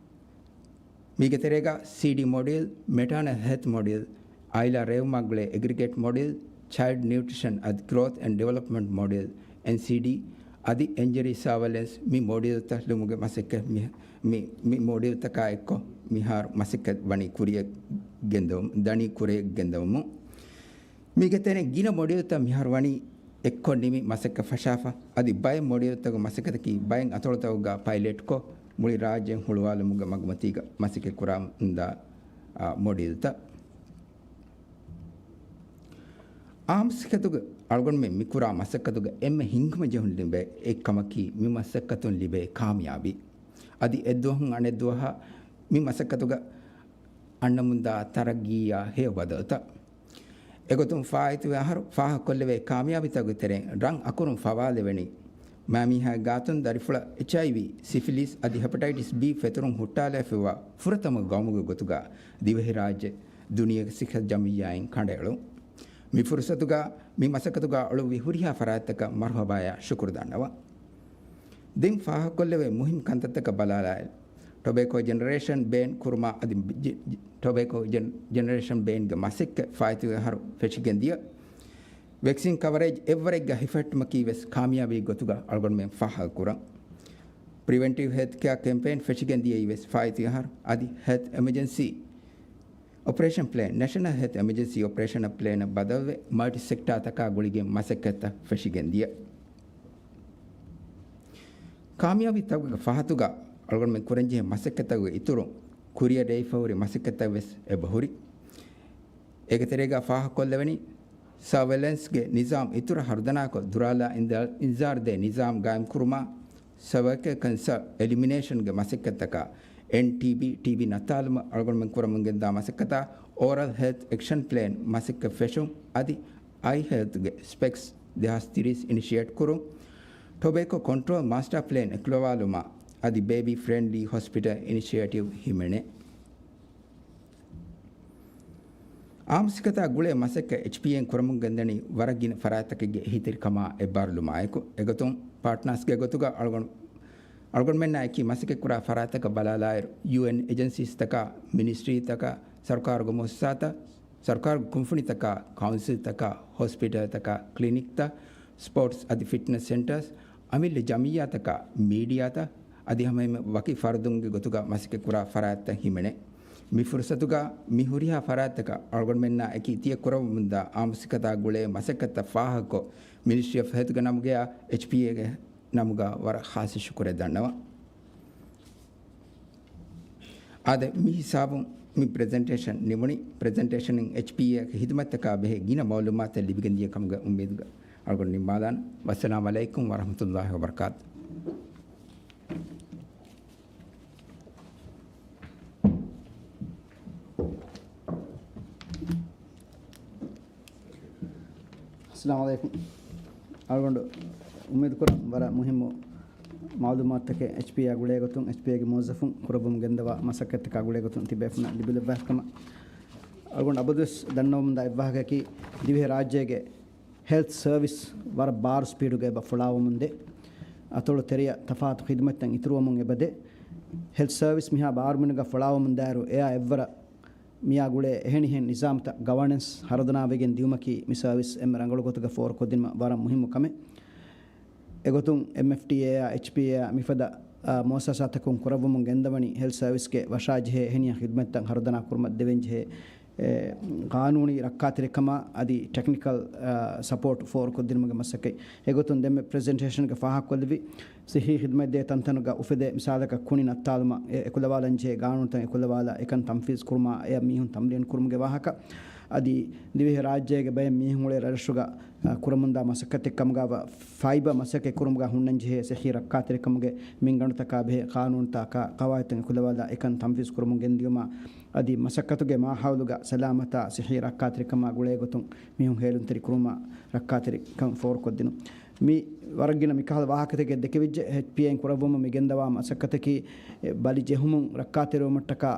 މީގެ ތެރޭގަ ސީޑީ މޮޑިއުލް، މެޓާނަލް ހެލްތް މޮޑިއުލް، އާއިލާ ރޭވުމާ ގުޅޭ އެގްރިގޭޓް މޮޑިއުލް، ޗައިލްޑް ނިއުޓްރިޝަން އަދި ގްރޯތް އެންޑް ޑިވެލޮޕްމަންޓް މޮޑިއުލް، އެންސީޑީ، އަދި އިންޖަރީ ސާވަލެންސް މި މޮޑިއުލްތައް ލިޔުމުގެ މަސައްކަތް މި، މި، މި މޮޑިއުލްތަކާ އެއްކޮށް މިހާރު މަސައްކަތް ވަނީ ކުރިޔަށް ގެންދަވަމު-، ދަނީ ކުރިޔަށް ގެންދަވަމުން. މީގެ ތެރެއިން ގިނަ މޮޑިއުލްތައް މިހާރު ވަނީ އެއްކޮށް ނިމި މަސައްކަތް ފަށާފަ. އަދި ބައެއް މޮޑިއުލްތަކުގެ މަސައްކަތަކީ ބައެއް އަތޮޅުތަކުގަ ޕައިލެޓްކޮށް، މުޅި ރާއްޖެއިން ހުޅުވާލުމުގެ މަގުމަތީގަ މަސައްކަތް ކުރަމުންދާ، އާ، މޮޑިއުލްތައް. އާއްމު ސިކަތުގެ އަޅުގަނޑުމެން މިކުރާ މަސައްކަތުގަ އެންމެ ހިތްހަމަޖެހުން ލިބޭ އެއްކަމަކީ މި މަސައްކަތުން ލިބޭ ކާމިޔާބީ. އަދި އެއްދުވަހުން އަނެއްދުވަހަށް މި މަސައްކަތުގަ އަންނަމުންދާ ތަރައްގީއާ ހެޔޮ ބަދަލުތައް. އެގޮތުން ފާއިތުވި އަހަރު ފާހަގަކޮށްލެވޭ ކާމިޔާބީތަކުގެ ތެރެއިން ރަން އަކުރުން ފަވާލެވެނީ، މައިމީހާގެ ގާތުން ދަރިފުޅަށް އެޗްއައިވީ، ސިފިލިސް އަދި ހެޕަޓައިޓިސް ބީ ފެތުރުން ހުއްޓާލައިފިއްވާ ފުރަތަމަ ގައުމުގެ ގޮތުގަ ދިވެހިރާއްޖެ ދުނިޔޭގެ ސިއްހަތު ޖަމިއްޔާއިން ކަނޑައެޅުން. މި ފުރުސަތުގަ މި މަސައްކަތުގަ އުޅުއްވި ހުރިހާ ފަރާތްތަކަށް މަރުހަބާޔާ ޝުކުރު ދަންނަވަން. ދެން ފާހަގަކޮށްލެވޭ މުހިންމު ކަންތައްތަކަށް ބަލާލާއިރު، ޓޮބޭކޯ ޖެނެރޭޝަން ބޭން ކުރުމާ އަދި ޖެ-، ޖެ-، ޓޮބޭކޯ ޖެން-، ޖެނެރޭޝަން ބޭންގެ މަސައްކަތް ފާއިތުވި އަހަރު ފެށިގެން ދިޔަ، ވެކްސިން ކަވަރޭޖް އެއްވަރެއްގަ ހިފެހެއްޓުމަކީ ވެސް ކާމިޔާބީ ގޮތުގަ އަޅުގަނޑުމެން ފާހަގަކުރަން. ޕްރިވެންޓިވް ހެލްތް ކެއާ ކެމްޕޭން ފެށިގެން ދިޔައީ ވެސް ފާއިތުވި އަހަރު އަދި ހެލްތް އެމަޖެންސީ އޮޕަރޭޝަން ޕްލޭން، ނޭޝަނަލް ހެލްތް އެމަޖެންސީ އޮޕަރޭޝަނަލް ޕްލޭނަށް ބަދަލުވެ، މަލްޓި ސެކްޓާ ތަކާ ގުޅިގެން މަސައްކަތްތައް ފެށިގެން ދިޔަ. ކާމިޔާބީ ތަކުގެ ފަހަތުގަ އަޅުގަނޑުމެން ކުރަންޖެހޭ މަސައްކަތްތަކުގެ އިތުރުން، ކުރިއަށް ރޭވިފަ ހުރި މަސައްކަތްތައް ވެސް އެބަހުރި. އޭގެ ތެރޭގަ ފާހަގަކޮށްލެވެނީ، ސަރވެލެންސްގެ ނިޒާމް އިތުރަށް ހަރުދަނާކޮށް، ދުރާލާ އިންޒާ-، އިންޒާރުދޭ ނިޒާމް ގާއިމްކުރުމާ، ސަރވައިކަލް ކެންސަރ އެލިމިނޭޝަންގެ މަސައްކަތްތަކާ، އެންޓީބީ، ޓީބީ ނައްތާލުމަށް އަޅުގަނޑުމެން ކުރަމުން ގެންދާ މަސައްކަތާ، އޯރަލް ހެލްތް އެކްޝަން ޕްލޭން މަސައްކަތް ފެށުން އަދި އައި ހެލްތްގެ ސްޕެކްސް ދެހާސް ތިރީސް އިނިޝިއޭޓް ކުރުން، ޓޮބޭކޯ ކޮންޓްރޯލް މާސްޓާ ޕްލޭން އެކުލަވާލުމާ އަދި ބޭބީ ފްރެންޑްލީ ހޮސްޕިޓަލް އިނިޝިއޭޓިވް ހިމެނޭ. އާއްމު ސިއްހަތާ ގުޅޭ މަސައްކަތް އެޗްޕީއޭން ކުރަމުން ގެންދަނީ ވަރަށް ގިނަ ފަރާތްތަކެއްގެ އެހީތެރިކަމާ އެއްބާރުލުމާއެކު. އެގޮތުން ޕާޓްނާސްގެ ގޮތުގަ އަޅުގަނޑު-، އަޅުގަނޑުމެންނާ އެކީ މަސައްކަތްކުރާ ފަރާތްތަކަށް ބަލާލާއިރު، ޔޫއެން އެޖެންސީސްތަކާ، މިނިސްޓްރީތަކާ، ސަރުކާރުގެ މުއައްސަސާތައް، ސަރުކާރުގެ ކުންފުނިތަކާ، ކައުންސިލްތަކާ، ހޮސްޕިޓަލްތަކާ، ކްލިނިކްތައް، ސްޕޯޓްސް އަދި ފިޓްނަސް ސެންޓަރސް، އަމިއްލަ ޖަމިއްޔާތަކާ، މީޑިއާތައް އަދި ހަމައެހެންމެ ވަކި ފަރުދުންގެ ގޮތުގަ މަސައްކަތްކުރާ ފަރާތްތައް ހިމެނޭ. މި ފުރުސަތުގަ މި ހުރިހާ ފަރާތްތަކަށް އަޅުގަނޑުމެންނާ އެކީ ތިޔަ ކުރައްވަމުންދާ އާއްމު ސިއްހަތާ ގުޅޭ މަސައްކަތްތައް ފާހަގަކޮށް، މިނިސްޓްރީ އޮފް ހެލްތްގެ ނަމުގަޔާ އެޗްޕީއޭގެ ނަމުގަ ވަރަށް ޚާއްޞަ ޝުކުރެއް ދަންނަވަން. އާދެ، މި ހިސާބުން މި ޕްރެޒެންޓޭޝަން ނިމުނީ. ޕްރެޒެންޓޭޝަނިން އެޗްޕީއޭގެ ހިދުމަތްތަކާ ބެހޭ ގިނަ މައުލޫމާތެއް ލިބިގެން ދިޔަ ކަމުގެ އުއްމީދުގަ އަޅުގަނޑު ނިންމާލާނަން. ވައްސަލާމް ޢަލައިކުމް ވަރަޙްމަތުﷲި ވަބަރަކާތު. އައްސަލާމު ޢަލައިކުމް. އަޅުގަނޑު އުއްމީދު ކުރަން ވަރަށް މުހިއްމު މައުލޫމާތުތަކެއް އެޗްޕީއޭ ގުޅޭ ގޮތުން، އެޗްޕީއޭގެ މުވައްޒަފުން ކުރައްވަމުން ގެންދަވާ މަސައްކަތްތަކާ ގުޅޭ ގޮތުން ތިބޭފުންނަށް ލިބިލައްވާކަމަށް. އަޅުގަނޑު އަބަދުވެސް ދަންނަވަމުންދާ އެއްވާހަކައަކީ، ދިވެހިރާއްޖޭގެ ހެލްތް ސަރވިސް ވަރަށް ބާރު ސްޕީޑުގަ އެބަ ފުޅާވަމުންދޭ. އަތޮޅު ތެރެއަށް ތަފާތު ޚިދުމަތްތައް އިތުރުވަމުން އެބަދޭ. ހެލްތް ސަރވިސް މިހާ ބާރުމިނުގަ ފުޅާވަމުންދާއިރު، އެއާ އެއްވަރަށް މިއާ ގުޅޭ އެހެނިހެން ނިޒާމްތައް ގަވަނެންސް ހަރުދަނާވެގެން ދިއުމަކީ މި ސަރވިސް އެންމެ ރަނގަޅު ގޮތުގަ ފޯރުކޮށްދިނުމަށް ވަރަށް މުހިއްމު ކަމެއް. އެގޮތުން އެމްއެފްޑީއޭއާ، އެޗްޕީއޭއާ މިފަދަ، އާ، މުއައްސަސާތަކުން ކުރައްވަމުން ގެންދަވަނީ ހެލްތް ސަރވިސްގެ ވަށާޖެހޭ އެހެނިހެން ޚިދުމަތްތައް ހަރުދަނާ ކުރުމަށް ދެވެންޖެހޭ، އެ، ޤާނޫނީ ރައްކާތެރިކަމާ އަދި ޓެކްނިކަލް، އާ، ސަޕޯޓް ފޯރުކޮށްދިނުމުގެ މަސައްކަތް. އެގޮތުން ދެންމެ ޕްރެޒެންޓޭޝަންގެ ފާހަގަކޮށްލެއްވި، ޞިއްޙީ ޚިދުމަތްދޭ ތަންތަނުގަ އުފެދޭ، މިސާލަކަށް ކުނި ނައްތާލުމަށް އެ އެކުލަވާލަންޖެހޭ ގާނޫނުތައް އެކުލަވާލާ، އެކަން ތަންފީޒު ކުރުމާ، އެއަށް މީހުން ތަމްރީނު ކުރުމުގެ ވާހަކަ، އަދި ދިވެހިރާއްޖޭގެ ބައެއް މީހުން އުޅޭ ރަށްރަށުގަ، އަ، ކުރަމުންދާ މަސައްކަތެއް ކަމުގަ ފައިބަ މަސައްކަތް ކުރުމުގަ ހުންނަންޖެހޭ ޞިއްޙީ ރައްކާތެރިކަމުގެ މިންގަނޑުތަކާ ބެހޭ ޤާނޫނުތަކާ ޤަވާއިދުތައް އެކުލަވާލާ، އެކަން ތަންފީޒު ކުރަމުން ގެންދިޔުމާ، އަދި މަސައްކަތުގެ މާހައުލުގަ ސަލާމަތާ ޞިއްޙީ ރައްކާތެރިކަމާ ގުޅޭ ގޮތުން މީހުން ހޭލުންތެރި ކުރުމާ ރައްކާތެރިކަން ފޯރުކޮށްދިނުން. މި ވަރަށް ގިނަ މިކަހަލަ ވާހަކަތަކެއް ދެކެވިއްޖެ. އެޗްޕީއޭއިން ކުރައްވަމުން މި ގެންދަވާ މަސައްކަތަކީ، އެ، ބަލި ޖެހުމުން ރައްކާތެރިވުމަށްޓަކާ،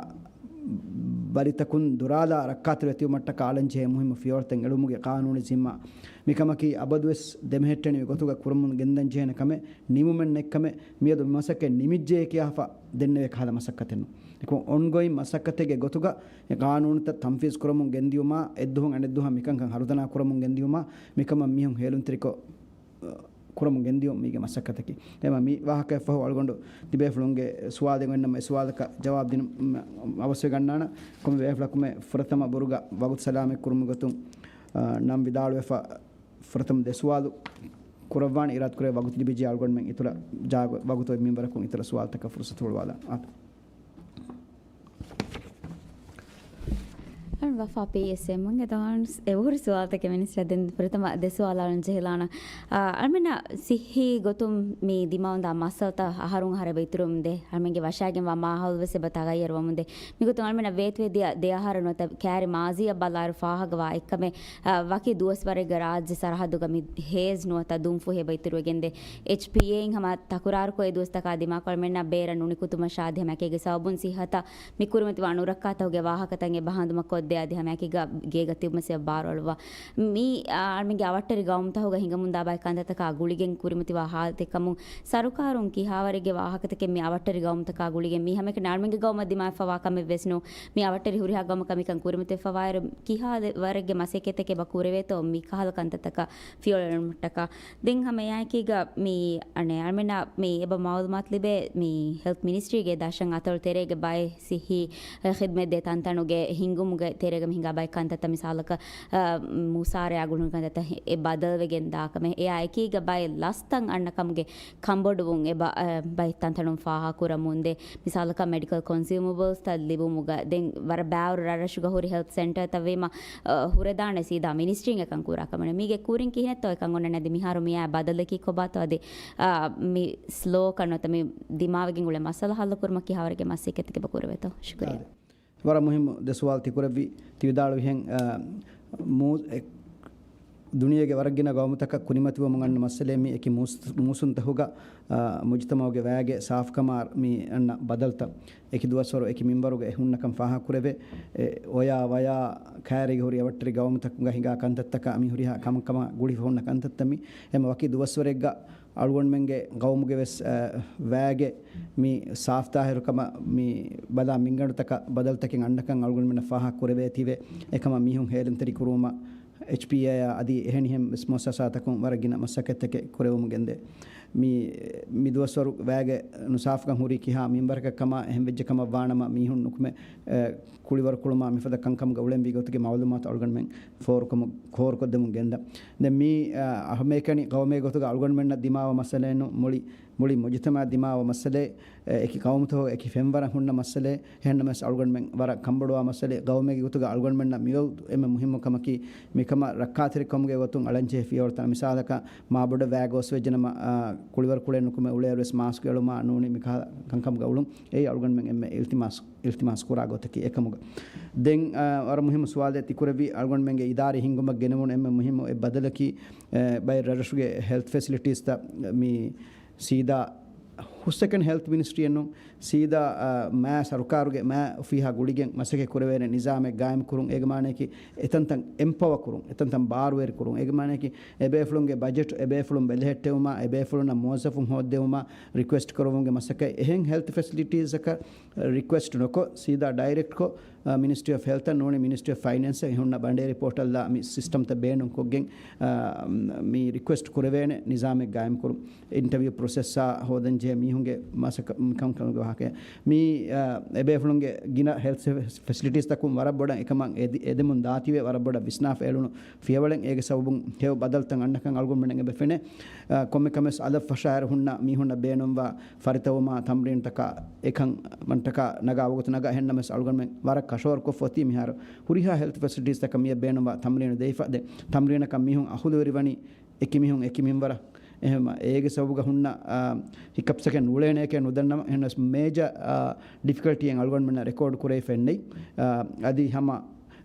ބަލިތަކުން ދުރާލާ ރައްކާތެރިވެތިވުމަށްޓަކާ އަޅަންޖެހޭ މުހިއްމު ފިޔަވަޅުތައް އެޅުމުގެ ޤާނޫނީ ޒިންމާ. މިކަމަކީ އަބަދުވެސް ދެމެހެއްޓެނިވި ގޮތުގަ ކުރަމުން ގެންދަންޖެހޭނެ ކަމެއް، ނިމުމެއް ނެތްކަމެއް، މިއަދު މި މަސައްކަތް ނިމިއްޖެޔޭ ކިޔާފަ ދެންނެވޭ ކަހަލަ މަސައްކަތެއް ނޫން. އެކަމަކު އޮންގޯއިން މަސައްކަތެއްގެ ގޮތުގަ އެ ޤާނޫނުތައް ތަންފީޒު ކުރަމުން ގެންދިޔުމާ، އެއްދުވަހުން އަނެއްދުވަހަށް މިކަންކަން ހަރުދަނާ ކުރަމުން ގެންދިޔުމާ، މިކަމަށް މީހުން ހޭލުންތެރިކޮށް، އަ، ކުރަމުން ގެންދިޔުން މީގެ މަސައްކަތަކީ. އެމަ މި ވާހަކައަށްފަހު އަޅުގަނޑު ތިބޭފުޅުންގެ ސުވާލެއް އޮންނަމަ، އެ ސުވާލަކަށް ޖަވާބު ދިނުން އަވަސްވެގަންނާނަން. ކޮންމެ ބޭފުޅަކުމެ ފުރަތަމަ ބުރުގަ ވަގުތު ސަލާމަތް ކުރުމުގެ ގޮތުން، އަ، ނަން ވިދާޅުވެފަ، ފުރަތަމަ ދެ ސުވާލު ކުރައްވާނެ. އިރާދަކުރޭ ވަގުތު ލިބިއްޖެ އަޅުގަނޑުމެން އިތުރަށް ޖާގަ ވަގުތު އޮތް މިންވަރަކުން އިތުރަށް ސުވާލުތަކަށް ފުރުސަތު ހުޅުވާލާން. އާދެ. ވަފާ ޕީއެސްއެމް އެ ދޯންސް އެ އުހުރި ސުވާލުތަކެއް މިނިސްޓަރ ދެން ފުރަތަމަ ދެ ސުވާލާން ޖެހިލާނަ. އަޅުމެންނަށް ސިއްހީ ގޮތުން މި ދިމާވަންދާ މައްސަލަތައް އަހަރުން އަހަރެއް އިތުރުވަމުންދޭ. އަޅުމެންގެ ވަށާގެންވާ މާހައުލު ވެސް އެބަ ތަޣައްޔަރުވަމުންދޭ. މިގޮތުން އަޅުމެންނަށް ވޭތުވެ ދިޔަ ދެ އަހަރު ނުވަތަ ކައިރި މާޒީއަށް ބަލާއިރު ފާހަގަވާ އެއްކަމެއް، އަ، ވަކި ދުވަސްވަރެއްގަ ރާއްޖެ ސަރަހައްދުގަ މި ހޭޒް ނުވަތަ ދުންފުހި އެބަ އިތުރުވެގެންދޭ. އެޗްޕީއޭއިން ހަމަ ތަކުރާރުކޮށް އެ ދުވަސްތަކާ ދިމާކޮށް އަޅުމެންނަށް ބޭރަށް ނުނިކުތުމަށާ އަދި ހަމައެކީގަ ސަބަބުން ސިއްހަތަށް މި ކުރިމަތިވާ ނުރައްކާތަކުގެ ވާހަކަތައް އެބަ ހަނދުމަކޮށްދޭ އަދި ހަމައެކީގަ ގޭގަ ތިބުމަސް އެބަ ބާރުއަޅުއްވާ. މި، އާ، އަޅުމެންގެ އަވަށްޓެރި ގައުމުތަކުގަ ހިނގަމުންދާ ބައެއް ކަންތައްތަކާ ގުޅިގެން ކުރިމަތިވާ ހާލަތެއްކަމުން ސަރުކާރުން ކިހާވަރެއްގެ ވާހަކަތަކެއް މި އަވަށްޓެރި ގައުމުތަކާ ގުޅިގެން މީ ހަމައެކަނި އަޅުމެންގެ ގައުމަށް ދިމާވެފަވާ ކަމެއް ވެސް ނޫން. މި އަވަށްޓެރި ހުރިހާ ގައުމަކަށް މިކަން ކުރިމަތިވެފަވާއިރު ކިހާ ވަރެއްގެ މަސައްކަތެކޭ އެބަ ކުރެވޭތޯ މި ކަހަލަ ކަންތައްތަކަށް ފިޔަވަޅުއެޅުމަށްޓަކާ. ދެން ހަމަ އެއާއެކީގަ މި އަނެއް އަޅުމެންނަށް މި އެބަ މައުލޫމާތު ލިބޭ މި ހެލްތް މިނިސްޓްރީގެ ދަށަށް އަތޮޅު ތެރޭގެ ބައެއް ސިއްހީ ޚިދްމަތް ދޭ ތަންތަނުގެ ހިންގުމުގެ ތެރޭގަ މި ހިނގާ ބައެއް ކަންތައްތައް މިސާލަކަށް، އަ، މުސާރަޔާ ގުޅުނު ކަންތައްތައް އެ ބަދަލުވެގެން ދާ ކަމެއް. އެއާ އެކީގަ ބައެއް ލަސްތައް އަންނަ ކަމުގެ ކަނބޮޑުވުން އެބަ، އަ، ބައެއް ތަންތަނުން ފާހަގަކުރަމުންދޭ. މިސާލަކަށް މެޑިކަލް ކޮންސިއުމަބަލްސްތައް ލިބުމުގަ ދެން ވަރަށް ބާރު ރަށްރަށުގަ ހުރި ހެލްތް ސެންޓަރތައް ވީމަ، އަ، ހުރެދާނެ ސީދާ މިނިސްޓްރީން އެކަން ކުރާ ކަމަށް. މީގެ ކުރިން ކިހިނެއްތޯ އެކަން އޮންނަނީ؟ އަދި މިހާރު މިއާ ބަދަލަކީ ކޮބާތޯ؟ އަދި، އަ، މި ސްލޯކަން ނުވަތަ މި ދިމާވެގެން އުޅޭ މައްސަލަ ހައްލުކުރުމަށް ކިހާވަރެއްގެ މަސައްކަތެއް އެބަ ކުރެވޭތޯ؟ ޝުކުރިއްޔާ. އާދެ. ވަރަށް މުހިއްމު ދެ ސުވާލު ތިކުރެއްވި ތި ވިދާޅުވިހެން، އަ، މޫ-، އެ، ދުނިޔޭގެ ވަރަށް ގިނަ ގައުމުތަކަށް ކުރިމަތިވަމުން އަންނަ މައްސަލައެއް މީ އެކި މޫސް-، މޫސުންތަކުގަ، އަ، މުޖުތަމަޢުގެ ވައިގެ ސާފުކަމާ މި އަންނަ ބަދަލުތައް. އެކި ދުވަސްވަރު އެކި މިންވަރުގަ އެ ހުންނަކަން ފާހަގަކުރެވޭ. އެ، އޮޔާ ވަޔާ ކައިރީގަ ހުރި އަވަށްޓެރި ގައުމުތަކުގަ ހިނގާ ކަންތައްތަކާ މި ހުރިހާ ކަމަކަމާ ގުޅިފަ ހުންނަ ކަންތައްތައް މި. އެމަ ވަކި ދުވަސްވަރެއްގަ އަޅުގަނޑުމެންގެ ގައުމުގެ ވެސް، އަ، ވައިގެ މި ސާފު ތާހިރުކަމަށް މި ބަލާ މިންގަނޑުތަކަށް ބަދަލުތަކެއް އަންނަކަން އަޅުގަނޑުމެންނަށް ފާހަގަކުރެވޭތީވެ. އެކަމަށް މީހުން ހޭލުންތެރިކުރުވުމަށް އެޗްޕީއޭއާ އަދި އެހެނިހެން ވެސް މުއައްސަސާތަކުން ވަރަށް ގިނަ މަސައްކަތްތަކެއް ކުރެވެމުން ގެންދޭ. މި، މި ދުވަސްވަރު ވައިގެ ނުސާފުކަން ހުރީ ކިހާ މިންވަރަކަށް ކަމާ އެހެން ވެއްޖެ ކަމަށް ވާނަމަ މީހުން ނުކުމެ، އެ، ކުޅިވަރު ކުޅުމާ މިފަދަ ކަންކަމުގަ އުޅެންވީ ގޮތުގެ މައުލޫމާތު އަޅުގަނޑުމެން ފޯރުކަމު-، ފޯރުކޮށްދެމުން ގެންދަ. ދެން މީ، އަ، ހަމައެކަނި ގައުމޭ ގޮތުގަ އަޅުގަނޑުމެންނަށް ދިމާވާ މައްސަލައެއް ނޫން، މުޅި، މުޅި މުޖުތަމަޢަށް ދިމާވާ މައްސަލައެއް، އެ، އެކި ގައުމުތަކުގަ އެކި ފެންވަރަށް ހުންނަ މައްސަލައެއް. އެހެންނަމަވެސް އަޅުގަނޑުމެން ވަރަށް ކަންބޮޑުވާ މައްސަލައެއް. ގައުމޭގެ ގޮތުގަ އަޅުގަނޑުމެންނަށް މިއޮތް އެންމެ މުހިއްމު ކަމަކީ މިކަމަށް ރައްކާތެރިކަމުގެ ގޮތުން އަޅަންޖެހޭ ފިޔަވަޅުތައް. މިސާލަކަށް މާބޮޑަށް ވައި ގޯސްވެއްޖެނަމަ، އާ، ކުޅިވަރު ކުޅެން ނުކުމެ އުޅޭއިރުވެސް މާސްކު އެޅުމާ ނޫނީ މިކަހަލަ ކަންކަމުގަ އުޅުން. އެއީ އަޅުގަނޑުމެން އެންމެ އިލްތިމާސް، އިލްތިމާސް ކުރާ ގޮތަކީ އެކަމުގަ. ދެން، އާ، ވަރަށް މުހިއްމު ސުވާލެއް ތިކުރެއްވި އަޅުގަނޑުމެންގެ އިދާރީ ހިންގުމަށް ގެނެވުނު އެންމެ މުހިއްމު އެއް ބަދަލަކީ، އެ، ބައެއް ރަށްރަށުގެ ހެލްތް ފެސިލިޓީސްތައް މި ސީދާ ހުސްއެކަނި ހެލްތް މިނިސްޓްރީއެއް ނޫން، ސީދާ، އަ، މާ ސަރުކާރުގެ މާ އޮފީހާ ގުޅިގެން މަސައްކަތް ކުރެވޭނެ ނިޒާމެއް ގާއިމް ކުރުން. އޭގެ މާނައަކީ އެތަންތަން އެމްޕަވަ ކުރުން، އެތަންތަން ބާރުވެރި ކުރުން. އޭގެ މާނައަކީ އެބޭފުޅުންގެ ބަޖެޓް އެބޭފުޅުން ބެލެހެއްޓެވުމާ، އެބޭފުޅުންނަށް މުވައްޒަފުން ހޯއްދެވުމާ، ރިކުއެސްޓް ކުރެވުމުގެ މަސައްކަތް. އެހެން ހެލްތް ފެސިލިޓީސްއަކަށް ރިކުއެސްޓް ނުކޮށް، ސީދާ ޑައިރެކްޓްކޮށް، އަ، މިނިސްޓްރީ އޮފް ހެލްތަށް ނޫނީ މިނިސްޓްރީ އޮފް ފައިނޭންސަށް ހުންނަ ބަނޑޭރި ޕޯޓަލްއާ މި ސިސްޓަމްތައް ބޭނުންކޮށްގެން، އަ، މި ރިކުއެސްޓް ކުރެވޭނެ ނިޒާމެއް ގާއިމްކުރުން. އިންޓަވިއު ޕްރޮސެސްއާ ހޯދަންޖެހޭ މީހުންގެ މަސައްކަ-، ކަންކަމުގެ ވާހަކަ. މީ، އަ، އެބޭފުޅުންގެ ގިނަ ހެލްތް ފެ-، ފެސިލިޓީސްތަކުން ވަރަށް ބޮޑަށް އެކަމަށް އެދި-، އެދެމުން ދާތީވެ ވަރަށް ބޮޑަށް ވިސްނާފަ އެޅުނު ފިޔަވަޅެއް. އޭގެ ސަބަބުން ހެޔޮ ބަދަލުތައް އަންނަކަން އަޅުގަނޑުމެންނަށް އެބަ ފެނޭ. އަ، ކޮންމެ ކަމެއް އަލަށް ފަށާއިރު ހުންނަ މީހުންނަށް ބޭނުންވާ ފަރިތަވުމާ ތަމްރީނުތަކާ އެކަން މަންޓަކާ ނަގާ ވަގުތު ނަގާ އެހެންނަމަސް އަޅުގަނޑުމެން ވަރަށް ކަށަވަރުކޮށްފަ އޮތީ މިހާރު ހުރިހާ ހެލްތް ފެސިލިޓީސްތަކަށް މިއަށް ބޭނުންވާ ތަމްރީނު ދެވިފަ. ދެ ތަމްރީނަކަށް މީހުން އަހުލުވެރިވަނީ އެކި މީހުން އެކި މިންވަރަށް. އެހެން އޭގެ ސަބަބުގަ ހުންނަ، އާ، ހިކަޕްސްއެކޭ ނޫޅޭނެއެކޭ ނުދަންނަމަ އެހެންނަމަސް މޭޖަ، އާ، ޑިފިކަލްޓީއެއް އަޅުގަނޑުމެންނަށް ރެކޯޑް ކުރެވިފައެއް ނެތް. އާ، އަދި ހަމަ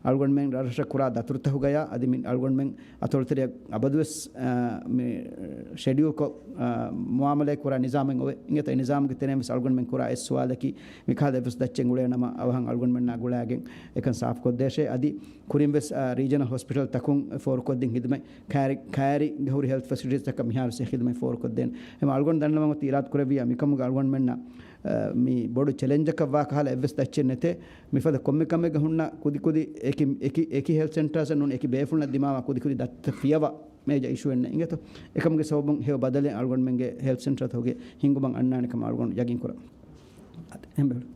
އަޅުގަނޑުމެން ރަށްރަށަށް ކުރާ ދަތުރުތަކުގަޔާ އަދި މި އަޅުގަނޑުމެން އަތޮޅުތެރެއަށް އަބަދުވެސް، އާ، މި ޝެޑިއުލްކޮށް، އާ، މުއާމަލާތް ކުރާ ނިޒާމެއް އޮވޭ. އިނގޭތަ އެ ނިޒާމުގެ ތެރެއިން ވެސް އަޅުގަނޑުމެން ކުރާ އެއް ސުވާލަކީ، މިކަހަލަ އެއްވެސް ދައްޗެއް އުޅޭނަމަ އަވަހަށް އަޅުގަނޑުމެންނާ ގުޅާގެން އެކަން ސާފުކޮށްދޭށޭ. އަދި ކުރިން ވެސް، އާ، ރީޖަނަލް ހޮސްޕިޓަލް ތަކުން ފޯރުކޮށްދިން ހިދުމަތް ކައިރި، ކައިރިގަ ހުރި ހެލްތް ފެސިލިޓީސްތަކަށް މިހާރު ސެ ހިދުމަތް ފޯރުކޮށްދޭނެ. އެމަ އަޅުގަނޑު ދަންނަވަން އޮތީ އިރާދަ ކުރެއްވިޔާ މިކަމުގަ އަޅުގަނޑުމެންނަށް، އާ، މި ބޮޑު ޗެލެންޖަކަށް ވާ ކަހަލަ އެއްވެސް ދައްޗެއް ނެތޭ. މިފަދަ ކޮންމެ ކަމެއްގަ ހުންނަ ކުދި ކުދި އެކި، އެކި، އެކި ހެލްތް ސެންޓާސް ނޫން އެކި ބޭފުޅުންނަށް ދިމާވާ ކުދި ކުދި ދަތިތައް ފިޔަވާ މޭޖަ އިޝޫއެއް ނެތް އިނގޭތޯ. އެކަމުގެ ސަބަބުން ހެޔޮ ބަދަލެއް އަޅުގަނޑުމެންގެ ހެލްތް ސެންޓަރތަކުގެ ހިންގުމަށް އަންނާނެ ކަމަށް އަޅުގަނޑު ޔަގީން ކުރަން. އަދި އެހެން ބޭފުޅުން.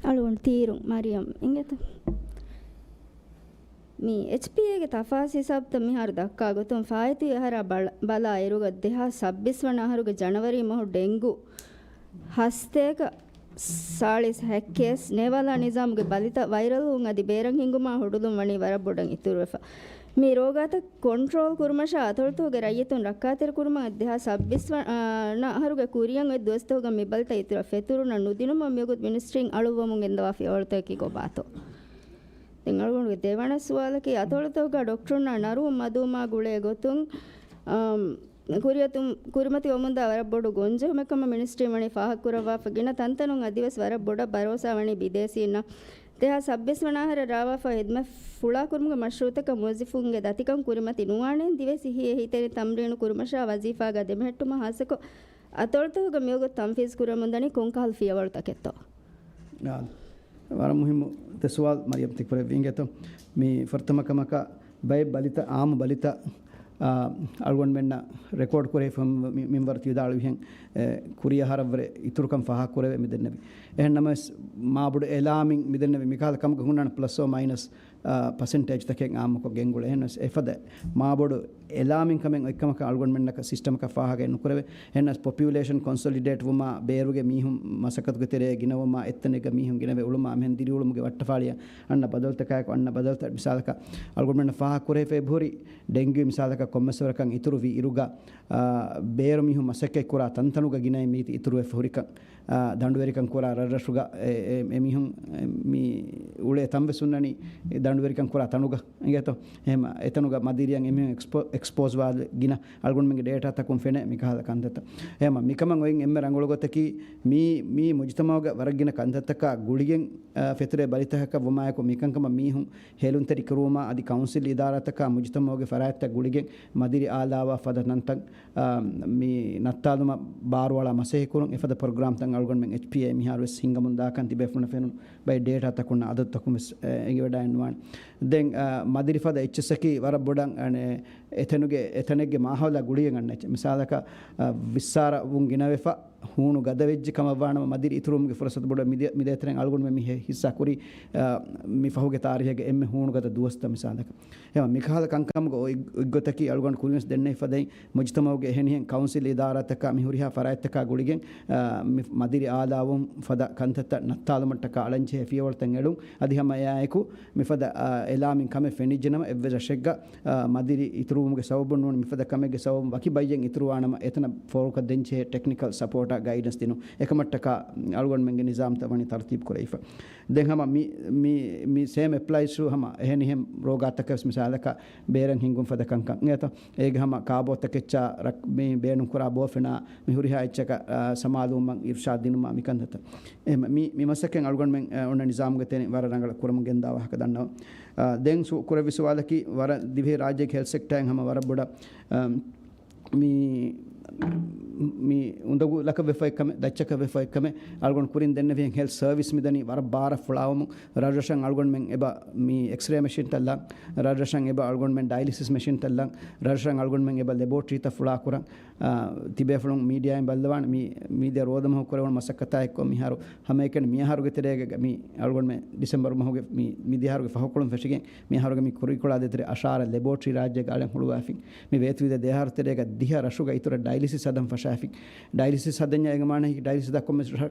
އަޅުގަނޑު ތީރުން މަރިޔަމް އިނގޭތަ؟ މި އެޗްޕީއޭގެ ތަފާސް ހިސާބުތައް މިހާރު ދައްކާ ގޮތުން ފާއިތުވި އަހަރާ ބަލަ-، ބަލާ އިރުގަ ދެހާސް ސައްބީސް ވަނަ އަހަރުގެ ޖަނަވަރީ މަހު ޑެންގޫ ހަސަތޭކަ ސާޅީސް ހެއްކޭސް ނޭވާލާ ނިޒާމުގެ ބަލިތައް ވައިރަލްވުން އަދި ބޭރަށް ހިނގުމާ ހުޑުލުން ވަނީ ވަރަށް ބޮޑަށް އިތުރުވެފަ. މި ރޯގާތައް ކޮންޓްރޯލް ކުރުމަށާ އަތޮޅުތަކުގެ ރައްޔިތުން ރައްކާތެރިކުރުމަށް ދެހާސް ސައްބީސް ވަނަ އަހަރުގެ ކުރިއަށް އޮތް ދުވަސްތަކުގަ މި ބަލިތައް އިތުރަށް ފެތުރުނަށް ނުދިނުމަށް މިވަގުތު މިނިސްޓްރީން އަޅުއްވަމުން ގެންދަވާ ފިޔަވަޅުތަކަކީ ކޮބާތޯ؟ ދެން އަޅުގަނޑުގެ ދެވަނަ ސުވާލަކީ، އަތޮޅުތަކުގަ ޑޮކްޓަރުންނާ ނަރުވުން މަދުވުމާ ގުޅޭ ގޮތުން، އަމް، ކުރިއަތު-، ކުރިމަތިވަމުންދާ ވަރަށް ބޮޑު ގޮންޖެހުމެއް ކަމަށް މިނިސްޓްރީން ވަނީ ފާހަގަކުރައްވާފަ، ގިނަ ތަންތަނުން އަދިވެސް ވަރަށް ބޮޑަށް ބަރޯސާ ވަނީ ބިދޭސީންނަށް. ދެހާސް ސައްބީސް ވަނަ އަހަރަށް ރާވާފަ ހިދުމަތް ފުޅާކުރުމުގެ މަޝްރޫއުތަކަށް މުވައްޒަފުންގެ ދަތިކަން ކުރިމަތި ނުވާނެ، ދިވެހި ސިއްހީ އެހީތެރި ތަމްރީނު ކުރުމަށާ ވަޒީފާގަ ދެމެހެއްޓުމަށް ހާއްސަކޮށް އަތޮޅުތަކުގަ މިވަގުތު ތަންފީޒު ކުރަމުންދަނީ ކޮންކަހަލަ ފިޔަވަޅުތަކެއްތޯ؟ އާ، ވަރަށް މުހިއްމު ދެ ސުވާލު މަރިޔަމް ތި ކުރެއްވި އިނގޭތޯ. މި ފުރަތަމަ ކަމަކަށް ބައެއް ބަލިތައް، އާއްމު ބަލިތައް، އާ، އަޅުގަނޑުމެންނަށް ރެކޯޑް ކުރެވިފަ މި-، މިންވަރު ތި ވިދާޅުވިހެން، އެ، ކުރިއަހަރަށްވުރެ އިތުރުކަން ފާހަގަކުރެވޭ މި ދެންނެވި. އެހެން ނަމަވެސް މާބޮޑު އެލާމިން މި ދެންނެވި މިކަހަލަ ކަމަކަށް ހުންނާނެ ޕްލަސް އޯ މައިނަސް އާ، ޕަސެންޓޭޖްތަކެއް އާއްމުކޮށް ގެންގުޅޭ. އެހެންވެސް އެފަދަ މާބޮޑު އެލާމިން ކަމެއް އޮތްކަމަކަށް އަޅުގަނޑުމެންނަކަށް ސިސްޓަމަކަށް ފާހަގައެއް ނުކުރެވޭ. އެހެންވެސް ޕޮޕިއުލޭޝަން ކޮންސޮލިޑޭޓް ވުމާ، ބޭރުގެ މީހުން މަސައްކަތުގެ ތެރޭ ގިނަވުމާ، އެއްތަނެއްގަ މީހުން ގިނަވެ އުޅުމާ، އެހެން ދިރިއުޅުމުގެ ވައްޓަފާޅިއަށް އަންނަ ބަދަލުތަކާއެކު އަންނަ ބަދަލުތައް މިސާލަކަށް އަޅުގަނޑުމެންނަށް ފާހަގަކުރެވިފަ އެބަހުރި ޑެންގިއު މިސާލަކަށް ކޮންމެސް ވަރަކަށް އިތުރުވި އިރުގަ، އާ، ބޭރު މީހުން މަސައްކަތްކުރާ ތަންތަނުގަ ގިނައިން މީތި އިތުރުވެފަ ހުރިކަން. އާ، ދަނޑުވެރިކަން ކުރާ ރަށްރަށުގަ އެ، އެ، އެމީހުން، އެ، މި އުޅޭ ތަންވެސް ހުންނަނީ ދަނޑުވެރިކަން ކުރާ ތަނުގަ އިނގޭތޯ. އެހެން އެތަނުގަ މަދިރިއަށް އެމީހުން އެކްސްޕޯ-، އެކްސްޕޯޒް ވާ ގިނަ އަޅުގަނޑުމެންގެ ޑޭޓާތަކުން ފެނޭ މިކަހަލަ ކަންތައްތައް. އެހެން މިކަމަށް އޮތް އެންމެ ރަނގަޅު ގޮތަކީ މީ، މީ މުޖުތަމަޢުގެ ވަރަށް ގިނަ ކަންތައްތަކާ ގުޅިގެން، އާ، ފެތުރޭ ބަލިތަކަކަށް ވުމާއެކު މިކަންކަމަށް މީހުން ހޭލުންތެރި ކުރުވުމާ އަދި ކައުންސިލް އިދާރާތަކާ މުޖުތަމަޢުގެ ފަރާތްތައް ގުޅިގެން މަދިރި އާލާވާ ފަދަ ތަންތަން، އާ، މި ނައްތާލުމަށް ބާރުއަޅާ މަސައްކަތް ކުރުން އެފަދަ ޕްރޮގްރާމްތައް އަޅުގަނޑުމެން އެޗްޕީއޭ މިހާރުވެސް ހިންގަމުން ދާކަން ތިބޭފުޅުންނަށް ފެނުނު ބައެއް ޑޭޓާތަކުންނާ އަދަދުތަކުން ވެސް، އެ، އެނގިވަޑައިންނަވާނެ. ދެން، އާ، މަދިރި ފަދަ އެއްޗިއްސަކީ ވަރަށް ބޮޑަށް، އަނެ، އެތަނުގެ، އެތަނެއްގެ މާހައުލާ ގުޅިގެން އަންނަ އެއްޗެއް. މިސާލަކަށް، އާ، ވިއްސާރަ ވުން ގިނަވެފަ، ހޫނު ގަދަ ވެއްޖެ ކަމަށްވާނަމަ، މަދިރި އިތުރުވުމުގެ ފުރުސަތު ބޮޑަށް މިދޭ-، މިދޭތެރެއިން އަޅުގަނޑުމެން މި ހިއްސާ ކުރީ، އާ، މި ފަހުގެ ތާރީހެއްގަ އެންމެ ހޫނު ގަދަ ދުވަސްތައް މިސާލަކަށް. އެހެން މިކަހަލަ ކަންކަމުގަ އޮތް-، އޮތްގޮތަކީ އަޅުގަނޑު ކުރިންވެސް ދެންނެވި ފަދައިން މުޖުތަމަޢުގެ އެހެނިހެން ކައުންސިލް އިދާރާތަކާ މި ހުރިހާ ފަރާތްތަކާ ގުޅިގެން، އާ، މި މަދިރި އާލާވުން ފަދަ ކަންތައްތައް ނައްތާލުމަށްޓަކާ އަޅަންޖެހޭ ފިޔަވަޅުތައް އެޅުން. އަދި ހަމަ އެއާއެކު މިފަދަ، އާ، އެލާމިން ކަމެއް ފެނިއްޖެނަމަ، އެއްވެސް ރަށެއްގަ އާ، މަދިރި އިތުރުވުމުގެ ސަބަބުން ނޫން މިފަދަ ކަމެއްގެ ސަބަބުން ވަކި ބައްޔެއް އިތުރުވާނަމަ، އެތަނަށް ފޯރުކޮށްދޭންޖެހޭ ޓެކްނިކަލް ސަޕޯޓާ ގައިޑެންސް ދިނުން. އެކަމަށްޓަކާ އަޅުގަނޑުމެންގެ ނިޒާމްތައް ވަނީ ތަރުތީބު ކުރެވިފަ. ދެން ހަމަ މި، މި، މި ސޭމް އެޕްލައިސް ޓު ހަމަ އެހެނިހެން ރޯގާތަކަށް ވެސް މިސާލަކަށް ބޭރަށް ހިންގުން ފަދަ ކަންކަން. އެތަ، އޭގެ ހަމަ ކާބޯތަކެއްޗާ ރަ-، މި ބޭނުންކުރާ ބޯފެނާ މި ހުރިހާ އެއްޗަކަށް، އާ، ސަމާލުވުމަށް އިރުޝާދް ދިނުމާ މިކަންތައްތައް. އެ، މި، މި މަސައްކަތް އަޅުގަނޑުމެން، އާ، އޮންނަ ނިޒާމުގެ ތެރެއިން ވަރަށް ރަނގަޅަށް ކުރަމުން ގެންދާ ވާހަކަ ދަންނަވަން. އާ، ދެން ސު-، ކުރެއްވި ސުވާލަކީ، ވަރަށް ދިވެހި ރާއްޖޭގެ ހެލްތް ސެކްޓަރއިން ހަމަ ވަރަށް ބޮޑަށް، އާ، މި، މި އުނދަގޫ ލަކަށް ވެފައި ކަމެއް، ދައްޗަކަށް ވެފައި ކަމެއް، އަޅުގަނޑު ކުރިން ދެންނެވިހެން ހެލްތް ސަރވިސް މިދަނީ ވަރަށް ބާރަށް ފުޅާވަމުން، ރަށްރަށަށް އަޅުގަނޑުމެން އެބަ މި އެކްސްރޭ މެޝިންތައް ލާން، ރަށްރަށަށް އެބަ އަޅުގަނޑުމެން ޑައިލިސިސް މެޝިންތައް ލާން، ރަށްރަށަށް އަޅުގަނޑުމެން އެބަ ލެބޯޓްރީތައް ފުޅާކުރަން. އާ، ތިބޭފުޅުން މީޑިއާއިން ބައްލަވާން މި، މީދިޔަ ރޯދަމަހު ކުރެވުނު މަސައްކަތާއެއްކޮށް މިހާރު ހަމައެކަނި މިއަހަރުގެ ތެރޭގަ މި އަޅުގަނޑުމެ ޑިސެމްބަރު މަހުގެ މި، މިދިޔަ އަހަރުގެ ފަހުކޮޅުން ފެށިގެން މިއަހަރުގެ މި ކުރިކޮޅާ ދޭތެރޭ އަށާރަ ލެބޯޓްރީ ރާއްޖޭގަ އަޅެން ހުޅުވާފިން. މި ވޭތުވެދިޔަ ދެއަހަރު ތެރޭގަ ދިހަ ރަށުގަ އިތުރަށް ޑައިލިސިސް ހަދަން ފަށާފިން. ޑައިލިސިސް ހަދަންޏާ އޭގެ މާނައަކީ ޑައިލިސިސް ހަދާ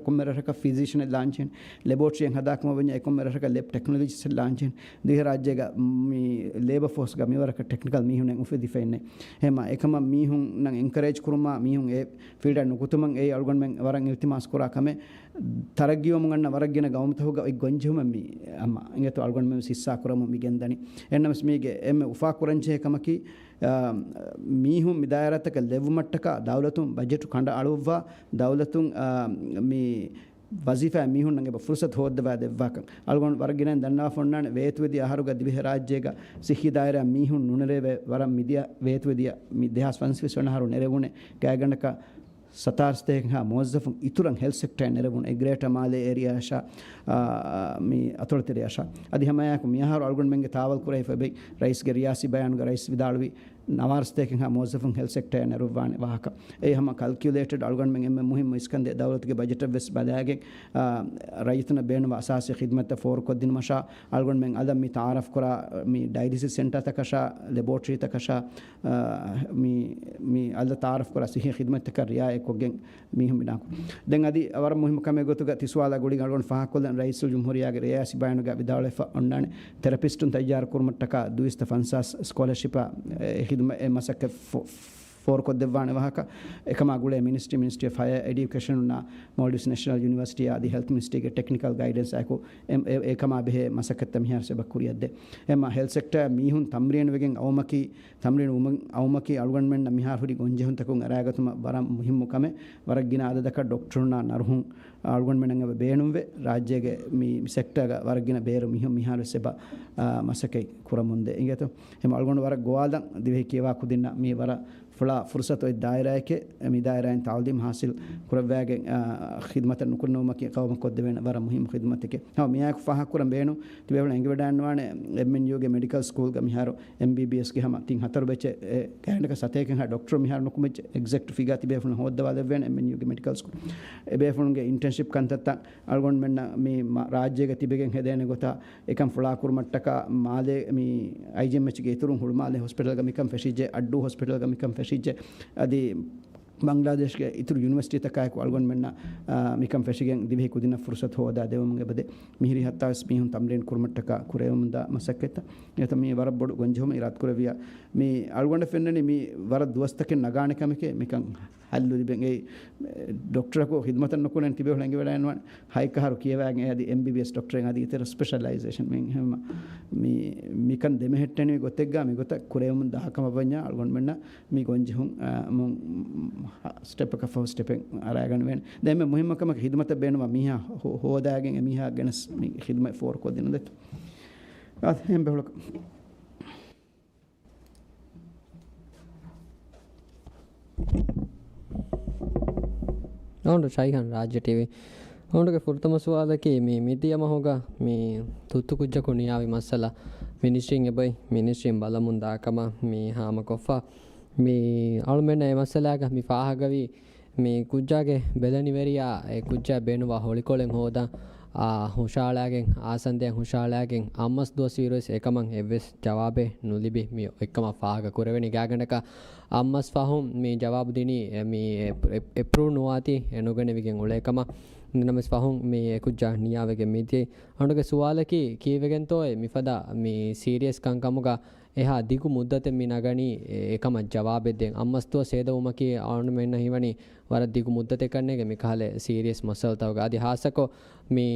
ކޮންމެ ރަށަކަށް ފިޒީޝަނެއް ލާންޗެހެން. ލެބޯޓްރީއެއް ހަދާ ކަމަށް ވަންޏާ އެ ކޮންމެ ރަށަކަށް ލެބް ޓެކްނޮލޮޖިސްޓް ލާންޗެހެން. ދިވެހި ރާއްޖޭގަ މި ލޭބަ ފޯސްގަ މިވަރަކަށް ޓެކްނިކަލް މީހުންނެއް އުފެދިފައެއްނެއް. އެހެމަ އެކަމަށް މީހުންނަށް އެންކަރޭޖް ކުރުމާ، މީހުން އެ ފީލްޑަށް ނުކުތުމަށް އެއީ އަޅުގަނޑުމެން ވަރަށް އިލްތިމާސް ކުރާ ކަމެއް. ތަރައްގީވަމުން އަންނަ ވަރަށް ގިނަ ގައުމުތަކުގަ އޮތް ގޮންޖެހުމެއް މި އަމަ އިނގޭތޯ އަޅުގަނޑުމެން ވެސް ހިއްސާ ކުރަމުން މި ގެންދަނީ. އެހެންނަމަވެސް މީގެ އެންމެ އުފާ ކުރަންޖެހޭ ކަމަކީ، އާ، މީހުން މި ދާއިރާތަކަށް ލެއްވުމަށްޓަކާ ދައުލަތުން ބަޖެޓު ކަނޑައަޅުއްވާ، ދައުލަތުން، އާ، މި ވަޒީފާއިން މީހުންނަށް އެބަ ފުރުސަތު ހޯއްދަވާ ދެއްވާކަން. އަޅުގަނޑު ވަރަށް ގިނައިން ދަންނަވާފަ އޮންނާނެ، ވޭތުވެދިޔަ އަހަރުގަ ދިވެހި ރާއްޖޭގަ ސިއްހީ ދާއިރާ މީހުން ނުނެރެވޭ ވަރަށް މިދިޔަ ވޭތުވެދިޔަ މި ދެހާސް ފަންސަވީސް ވަނަ އަހަރު ނެރެވުނެ ގާތްގަނޑަކަށް ސަތާރަ ސަތޭކަ މުވައްޒަފުން އިތުރަށް ހެލްތް ސެކްޓަރަށް ނެރެވުނު އެ ގްރޭޓަ މާލޭ އޭރިއާއަށާ، އާ، މި އަތޮޅުތެރެއަށާ. އަދި ހަމައެއާއެކު މިއަހަރު އަޅުގަނޑުމެންގެ ތާވަލް ކުރެވިފަ އެބައި ރައީސްގެ ރިޔާސީ ބަޔާނުގަ ރައީސް ވިދާޅުވި، ނަވާރަސަތޭކައެއްހާ މުވައްޒަފުން ހެލްތް ސެކްޓަރއަށް ނެރުއްވާނެ ވާހަކަ. އެ ހަމަ ކަލްކިއުލޭޓެޑް އަޅުގަނޑުމެން އެންމެ މުހިއްމު އިސްކަންދެއް ދައުލަތުގެ ބަޖެޓަށް ވެސް ބަލާގެން، އާ، ރައްޔިތުންނަށް ބޭނުންވާ އަސާސީ ޚިދްމަތްތައް ފޯރުކޮށްދިނުމަށާ، އަޅުގަނޑުމެން އަލަށް މި ތައާރަފްކުރާ މި ޑަޔަލިސިސް ސެންޓާތަކަށާ، ލެބޯޓްރީތަކަށާ، އާ، މި، މި އަލަށް ތައާރަފްކުރާ ސިއްހީ ޚިދްމަތްތަކަށް ރިއާޔަތްކޮށްގެން މީހުން ބިނާކުރުން. ދެން އަދި ވަރަށް މުހިއްމު ކަމެއް ގޮތުގަ ތި ސުވާލާ ގުޅިގެން އަޅުގަނޑު ފާހަގަކޮށްލަން ރައީސުލްޖުމްހޫރިއްޔާގެ ރެޔާސީ ބަޔާނުގަ ވިދާޅުވެފަ އޮންނާނެ. ތެރަޕިސްޓުން ތައްޔާރު ކުރުމަށްޓަކާ ދުއިސައްތަ ފަންސާސް ސްކޮލަރޝިޕާ އެ ޚިދުމަ-، އެ މަސައްކަތް ފޯ-، ފޯރުކޮށްދެއްވާނެ ވާހަކަ. އެކަމާ ގުޅޭ މިނިސްޓްރީ، މިނިސްޓްރީ އޮފް ހަޔަރ އެޑިއުކޭޝަނުންނާ މޯލްޑިވްސް ނެޝަނަލް ޔުނިވަރސިޓީއާ އަދި ހެލްތް މިނިސްޓްރީގެ ޓެކްނިކަލް ގައިޑެންސް އާއެކު އެ، އެ، އެކަމާ ބެހޭ މަސައްކަތްތައް މިހާރު އެބަ ކުރިއަށްދޭ. އެމަ ހެލްތް ސެކްޓަރ މީހުން ތަމްރީނު ވެގެން އައުމަކީ، ތަމްރީނު ވުމަށް އައުމަކީ އަޅުގަނޑުމެންނަށް މިހާރު ހުރި ގޮންޖެހުންތަކުން އަރާގަތުމަށް ވަރަށް މުހިއްމު ކަމެއް. ވަރަށް ގިނަ އަދަދަކަށް ޑޮކްޓަރުންނާ ނަރުހުން އަޅުގަނޑުމެންނަށް އެބަ ބޭނުންވޭ. ރާއްޖޭގެ މި، މި ސެކްޓަރގަ ވަރަށް ގިނަ ބޭރު މީހުން މިހާރު ވެސް އެބަ، އާ، މަސައްކަތް ކުރަމުންދޭ. އިނގޭތޯ؟ އެމަ އަޅުގަނޑު ވަރަށް ގޮވާލަން ދިވެހި ކިޔަވާ ކުދިންނަށް މި ވަރަށް ފުޅާ ފުރުސަތު އޮތް ދާއިރާއެކޭ، މި ދާއިރާއިން ތަޢުލީމް ޙާޞިލް ކުރައްވާގެން، އާ، ޚިދުމަތަށް ނުކުންނެވުމަކީ ޤައުމަށް ކޮށްދެވޭނެ ވަރަށް މުހިއްމު ޚިދުމަތެކޭ. ހަމަ މިއާއެކު ފާހަގަކުރަން ބޭނުން ތިބޭފުޅުން އެނގިވަޑައިގަންނަވާނެ އެމްއެންޔޫގެ މެޑިކަލް ސްކޫލްގަ މިހާރު އެމްބީބީއެސްގެ ހަމަ ތިން ހަތަރު ބެޗެއް، އެ، ގާތްގަނޑަކަށް ސަތޭކައެއްހާ ޑޮކްޓަރު މިހާރު ނުކުމެއްޖެ. އެގްޒެކްޓް ފިގާ ތިބޭފުޅުން ހޯއްދަވާލެއްވޭނެ އެމްއެންޔޫގެ މެޑިކަލް ސްކޫލް. އެބޭފުޅުންގެ އިންޓަރންޝިޕް ކަންތައްތައް އަޅުގަނޑުމެންނަށް މި މަ-، ރާއްޖޭގަ ތިބެގެން ހެދޭނެ ގޮތާ އެކަން ފުޅާކުރުމަށްޓަކާ މާލޭ މި އައިޖީއެމްއެޗްގެ އިތުރުން ހުޅުމާލެ ހޮސްޕިޓަލްގަ މިކަން ފެށިއްޖެ، އައްޑޫ ހޮސްޕިޓަލްގަ މިކަން ފެށިއްޖެ. އަދި ބަންގްލާދޭޝްގެ އިތުރު ޔުނިވަރސިޓީތަކާއެކު އަޅުގަނޑުމެންނަށް، އާ، މިކަން ފެށިގެން ދިވެހި ކުދިންނަށް ފުރުސަތު ހޯދާ ދެވުމުން އެބަދޭ. މިހިރީ ހައްތާވީސް މީހުން ތަމްރީން ކުރުމަށްޓަކާ ކުރެވެމުންދާ މަސައްކަތްތައް. އެތަ މީ ވަރަށް ބޮޑު ގޮންޖެހުމެއް އިރާދަކުރެއްވިޔާ، މި އަޅުގަނޑަށް ފެންނަނީ މި ވަރަށް ދުވަސްތަކެއް ނަގާނެ ކަމެކޭ މިކަން ހައްލު ލިބެން. އެއީ، ޑޮކްޓަރަކު ޚިދުމަތަށް ނުކުނެން ތިބޭފުޅުން އެނގިވަޑައިނުވާނެ. ހައެއްކަހަރު ކިޔަވާގެން އެ އަދި އެމްބީބީއެސް ޑޮކްޓަރެއް އަދި އިތަރަށް ސްޕެޝަލައިޒޭޝަން މި ހަމަ މި، މިކަން ދެމެހެއްޓެނިވި ގޮތެއްގަ މިގޮތަށް ކުރެވެމުން ދާ ކަމަށް ވަންޏާ އަޅުގަނޑުމެންނަށް މި ގޮންޖެހުން، އާ، މު-، ސްޓެޕަކަށް ފަހު ސްޓެޕެއް އަރާގަނެވޭނެ. ދެން އެންމެ މުހިއްމު ކަމަކަށް ޚިދުމަތަށް ބޭނުންވާ މީހާ ހޯ-، ހޯދާގެން އެ މީހާ ގެނެސް މި ޚިދުމަތް ފޯރުކޮށްދިނުން ދެތޯ. އާ، އެހެން ބެހުޅަކަށް. އަޅުގަނޑު ޝައިހާން ރާއްޖެ ޓީވީ. އަޅުގަނޑުގެ ފުރަތަމަ ސުވާލަކީ މި މިދިޔަ މަހުގަ މި ތުއްތު ކުއްޖަކު ނިޔާވި މައްސަލަ މިނިސްޓްރީން އެބައޮތް މިނިސްޓްރީން ބަލަމުން ދާކަމަށް މި ހާމަކޮށްފަ. މި އަޅުމެންނަށް އެ މައްސަލާގަ މި ފާހަގަވީ މި ކުއްޖާގެ ބެލެނިވެރިޔާ އެ ކުއްޖާ ބޭނުންވާ ހޮޅިކޮޅެއް ހޯދަން، އާ، ހުށަހަޅާގެން، އާސަންދޭން ހުށަހަޅާގެން އަށްމަސް ދުވަސް ވީއިރުވެސް އެކަމަށް އެއްވެސް ޖަވާބެއް ނުލިބި މި އޮތްކަމަށް ފާހަގަ ކުރެވެނީ. ގާތްގަނޑަކަށް އަށްމަސް ފަހުން މި ޖަވާބު ދިނީ، އެ، މި އެ-، އެ-، އެޕްރޫވް ނުވާތީ އެ ނުގަނެވިގެން އުޅޭ ކަމަށް. ނަމަވެސް ފަހުން މި އެ ކުއްޖާ ނިޔާވެގެން މިދިޔައީ. އަޅުގަނޑުގެ ސުވާލަކީ ކީއްވެގެންތޯއޭ މިފަދަ މި ސީރިއަސް ކަންކަމުގަ އެހާ ދިގު މުއްދަތެއް މި ނަގަނީ، އެ-، އެކަމަށް ޖަވާބެއް ދޭން. އަށްމަސް ދުވަސް ހޭދަވުމަކީ އަޅުމެންނަށް ހީވަނީ ވަރަށް ދިގު މުއްދަތެއް ކަންނޭނގެ މިކަހަލަ ސީރިއަސް މައްސަލަތަކުގަ. އަދި ހާއްސަކޮށް މި،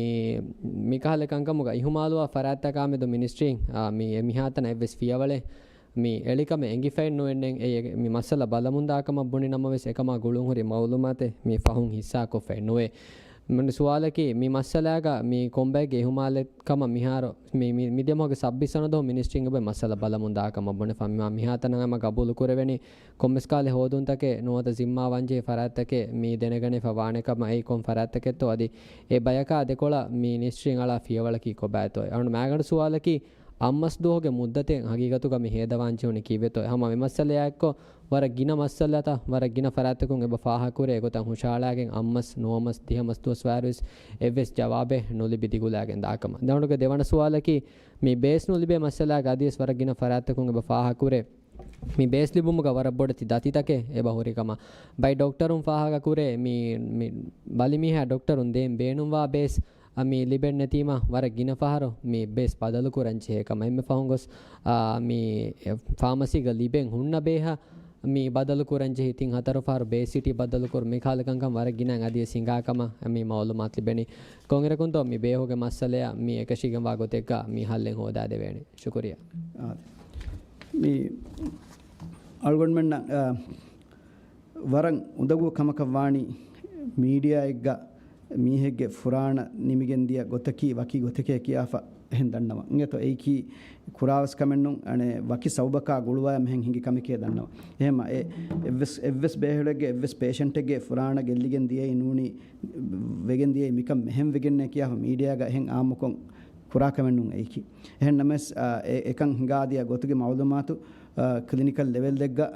މިކަހަލަ ކަންކަމުގަ އިހުމާލުވާ ފަރާތްތަކާމެދު މިނިސްޓްރީން، އާ، މި އެ މިހާތަނަށް އެއްވެސް ފިޔަވަޅެއް މި އެޅިކަމެއް އެނގިފައެއް ނުވެންނެން. އެ، މި މައްސަލަ ބަލަމުންދާކަމަށް ބުނި ނަމަވެސް އެކަމާ ގުޅުންހުރި މައުލޫމާތެއް މި ފަހުން ހިއްސާކޮށްފައެއް ނުވޭ. މި ސުވާލަކީ މި މައްސަލާގަ މި ކޮންބައެއްގެ އިހުމާލެއް ކަމަށް މިހާރު މި، މި، މިދިޔަމަހުގެ ސައްބީސް ވަނަ ދުވަހު މިނިސްޓްރީން އެބައޮތް މައްސަލަ ބަލަމުން ދާކަމަށް ބުނެފަ. މި، މިހާތަނަށް ހަމަ ގަބޫލު ކުރެވެނީ ކޮންމެސް ކާލެ ހޯދުންތަކެއް ނުވަތަ ޒިންމާ ވަންޖެހި ފަރާތްތަކެއް މި ދެނެގަނެފަ ވާނެ ކަމަށް. އެއީ ކޮން ފަރާތްތަކެއްތޯ އަދި އެ ބަޔަކާ ދެކޮޅަށް މި މިނިސްޓްރީން އަޅާ ފިޔަވަޅަކީ ކޮބާތޯ. އަޅުގަނޑު މާގަނޑު ސުވާލަކީ އަށްމަސް ދުވަހުގެ މުއްދަތެއް ހަގީގަތުގަ މި ހޭދަވާން ޖެހުނީ ކީއްވެތޯ؟ ހަމަ މި މައްސަލަޔާއެއްކޮށް ވަރަށް ގިނަ މައްސަލަތައް ވަރަށް ގިނަ ފަރާތްތަކުން އެބަ ފާހަގަކުރޭ. އެގޮތަށް ހުށަހަޅާގެން އަށްމަސް، ނުވަމަސް، ދިހަމަސް ދުވަސް ވާއިރުވެސް އެއްވެސް ޖަވާބެއް ނުލިބި ދިގުލާގެން ދާކަމަށް. ދަނޑުގެ ދެވަނަ ސުވާލަކީ މި ބޭސް ނުލިބޭ މައްސަލާގަ އަދިވެސް ވަރަށް ގިނަ ފަރާތްތަކުން އެބަ ފާހަގަކުރޭ. މި ބޭސް ލިބުމުގަ ވަރަށް ބޮޑެތި ދަތިތަކެއް އެބަ ހުރި ކަމަށް. ބައެއް ޑޮކްޓަރުން ފާހަގަކުރޭ މި، މި ބަލިމީހާ ޑޮކްޓަރުން ދޭން ބޭނުންވާ ބޭސް އަ، މި ލިބެން ނެތީމަ ވަރަށް ގިނަ ފަހަރު މި ބޭސް ބަދަލު ކުރަން ޖެހޭ ކަމަށް. އެންމެ ފަހުން ގޮސް، އާ، މި ފާމަސީގަ ލިބެން ހުންނަ ބޭހަށް މި ބަދަލު ކުރަން ޖެހި ތިން ހަތަރު ފަހަރު ބޭސް ސިޓީ ބަދަލު ކުރުން މި ކަހަލަ ކަންކަން ވަރަށް ގިނައިން އަދިވެސް ހިނގާ ކަމަށް މި މައުލޫމާތު ލިބެނީ. ކޮންއިރަކުންތޯ މި ބޭހުގެ މައްސަލަޔަށް މި އެކަށީގެންވާ ގޮތެއްގަ މި ހައްލެއް ހޯދާދެވޭނެ. ޝުކުރިއްޔާ. އާދެ. މި އަޅުގަނޑުމެންނަށް، އާ، ވަރަށް އުނދަގޫ ކަމަކަށް ވާނީ މީޑިއާއެއްގަ މީހެއްގެ ފުރާނަ ނިމިގެން ދިޔަ ގޮތަކީ ވަކި ގޮތެކޭ ކިޔާފަ އެހެން ދަންނަވަން. އިނގޭތޯ އެއީކީ ކުރާވެސް ކަމެއް ނޫން، އަނެއް ވަކި ސަބަބަކާ ގުޅުވާ މިހެން ހިނގި ކަމެކޭ ދަންނަވަން. އެހެންމަ އެ އެއްވެސް، އެއްވެސް ބޭހުޅެއްގެ އެއްވެސް ޕޭޝަންޓެއްގެ ފުރާނަ ގެއްލިގެން ދިޔައީ ނޫނީ، ވެގެން ދިޔައީ މިކަން މިހެން ވެގެންނޭ ކިޔާފަ މީޑިއާގަ އެހެން އާއްމުކޮށް ކުރާ ކަމެއް ނޫން އެއީކީ. އެހެން ނަމަވެސް، އާ، އެ، އެކަން ހިނގާދިޔަ ގޮތުގެ މައުލޫމާތު ކްލިނިކަލް ލެވެލްއެއްގަ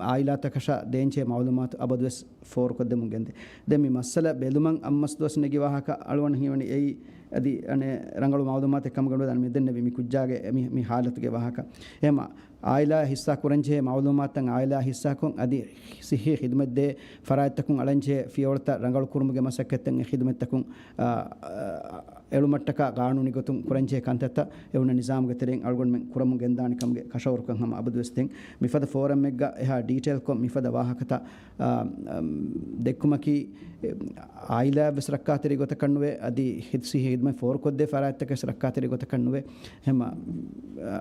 އާއިލާތަކަށާ ދޭންޖެހޭ މައުލޫމާތު އަބަދުވެސް ފޯރުކޮށްދެމުން ގެންދޭ. ދެން މި މައްސަލަ ބެލުމަށް އަށް މަސް ދުވަސް ނެގި ވާހަކަ އަޅުގަނޑު ހީވަނީ އެއީ އަދި އަނެއް ރަނގަޅު މައުލޫމާތެއް ކަމުގަ ނުވެ މި ދެންނެވި މި ކުއްޖާގެ މި، މި ހާލަތުގެ ވާހަކަ. އެހެމަ އާއިލާ ހިއްސާ ކުރަންޖެހޭ މައުލޫމާތުތައް އާއިލާ ހިއްސާކޮށް އަދި ސިއްހީ ޚިދުމަތް ދޭ ފަރާތްތަކުން އަޅަންޖެހޭ ފިޔަވަޅުތައް ރަނގަޅު ކުރުމުގެ މަސައްކަތްތައް އެ ޚިދުމަތްތަކުން، އާ، އާ، އެޅުމަށްޓަކާ ގާނޫނީ ގޮތުން ކުރަންޖެހޭ ކަންތައްތައް އެ އޮންނަ ނިޒާމުގެ ތެރެއިން އަޅުގަނޑުމެން ކުރަމުން ގެންދާނެ ކަމުގެ ކަށަވަރުކަން ހަމަ އަބަދުވެސް ދެން. މިފަދަ ފޯރަމްއެއްގަ އެހާ ޑީޓެއިލްކޮށް މިފަދަ ވާހަކަތައް، އާ، އަމް، ދެއްކުމަކީ، އެ، އާއިލާއަށްވެސް ރައްކާތެރި ގޮތަކަށް ނުވޭ، އަދި ހި-، ސިއްހީ ޚިދުމަތް ފޯރުކޮށްދޭ ފަރާތްތަކަށް ރައްކާތެރި ގޮތަކަށް ނުވޭ. ހަމަ،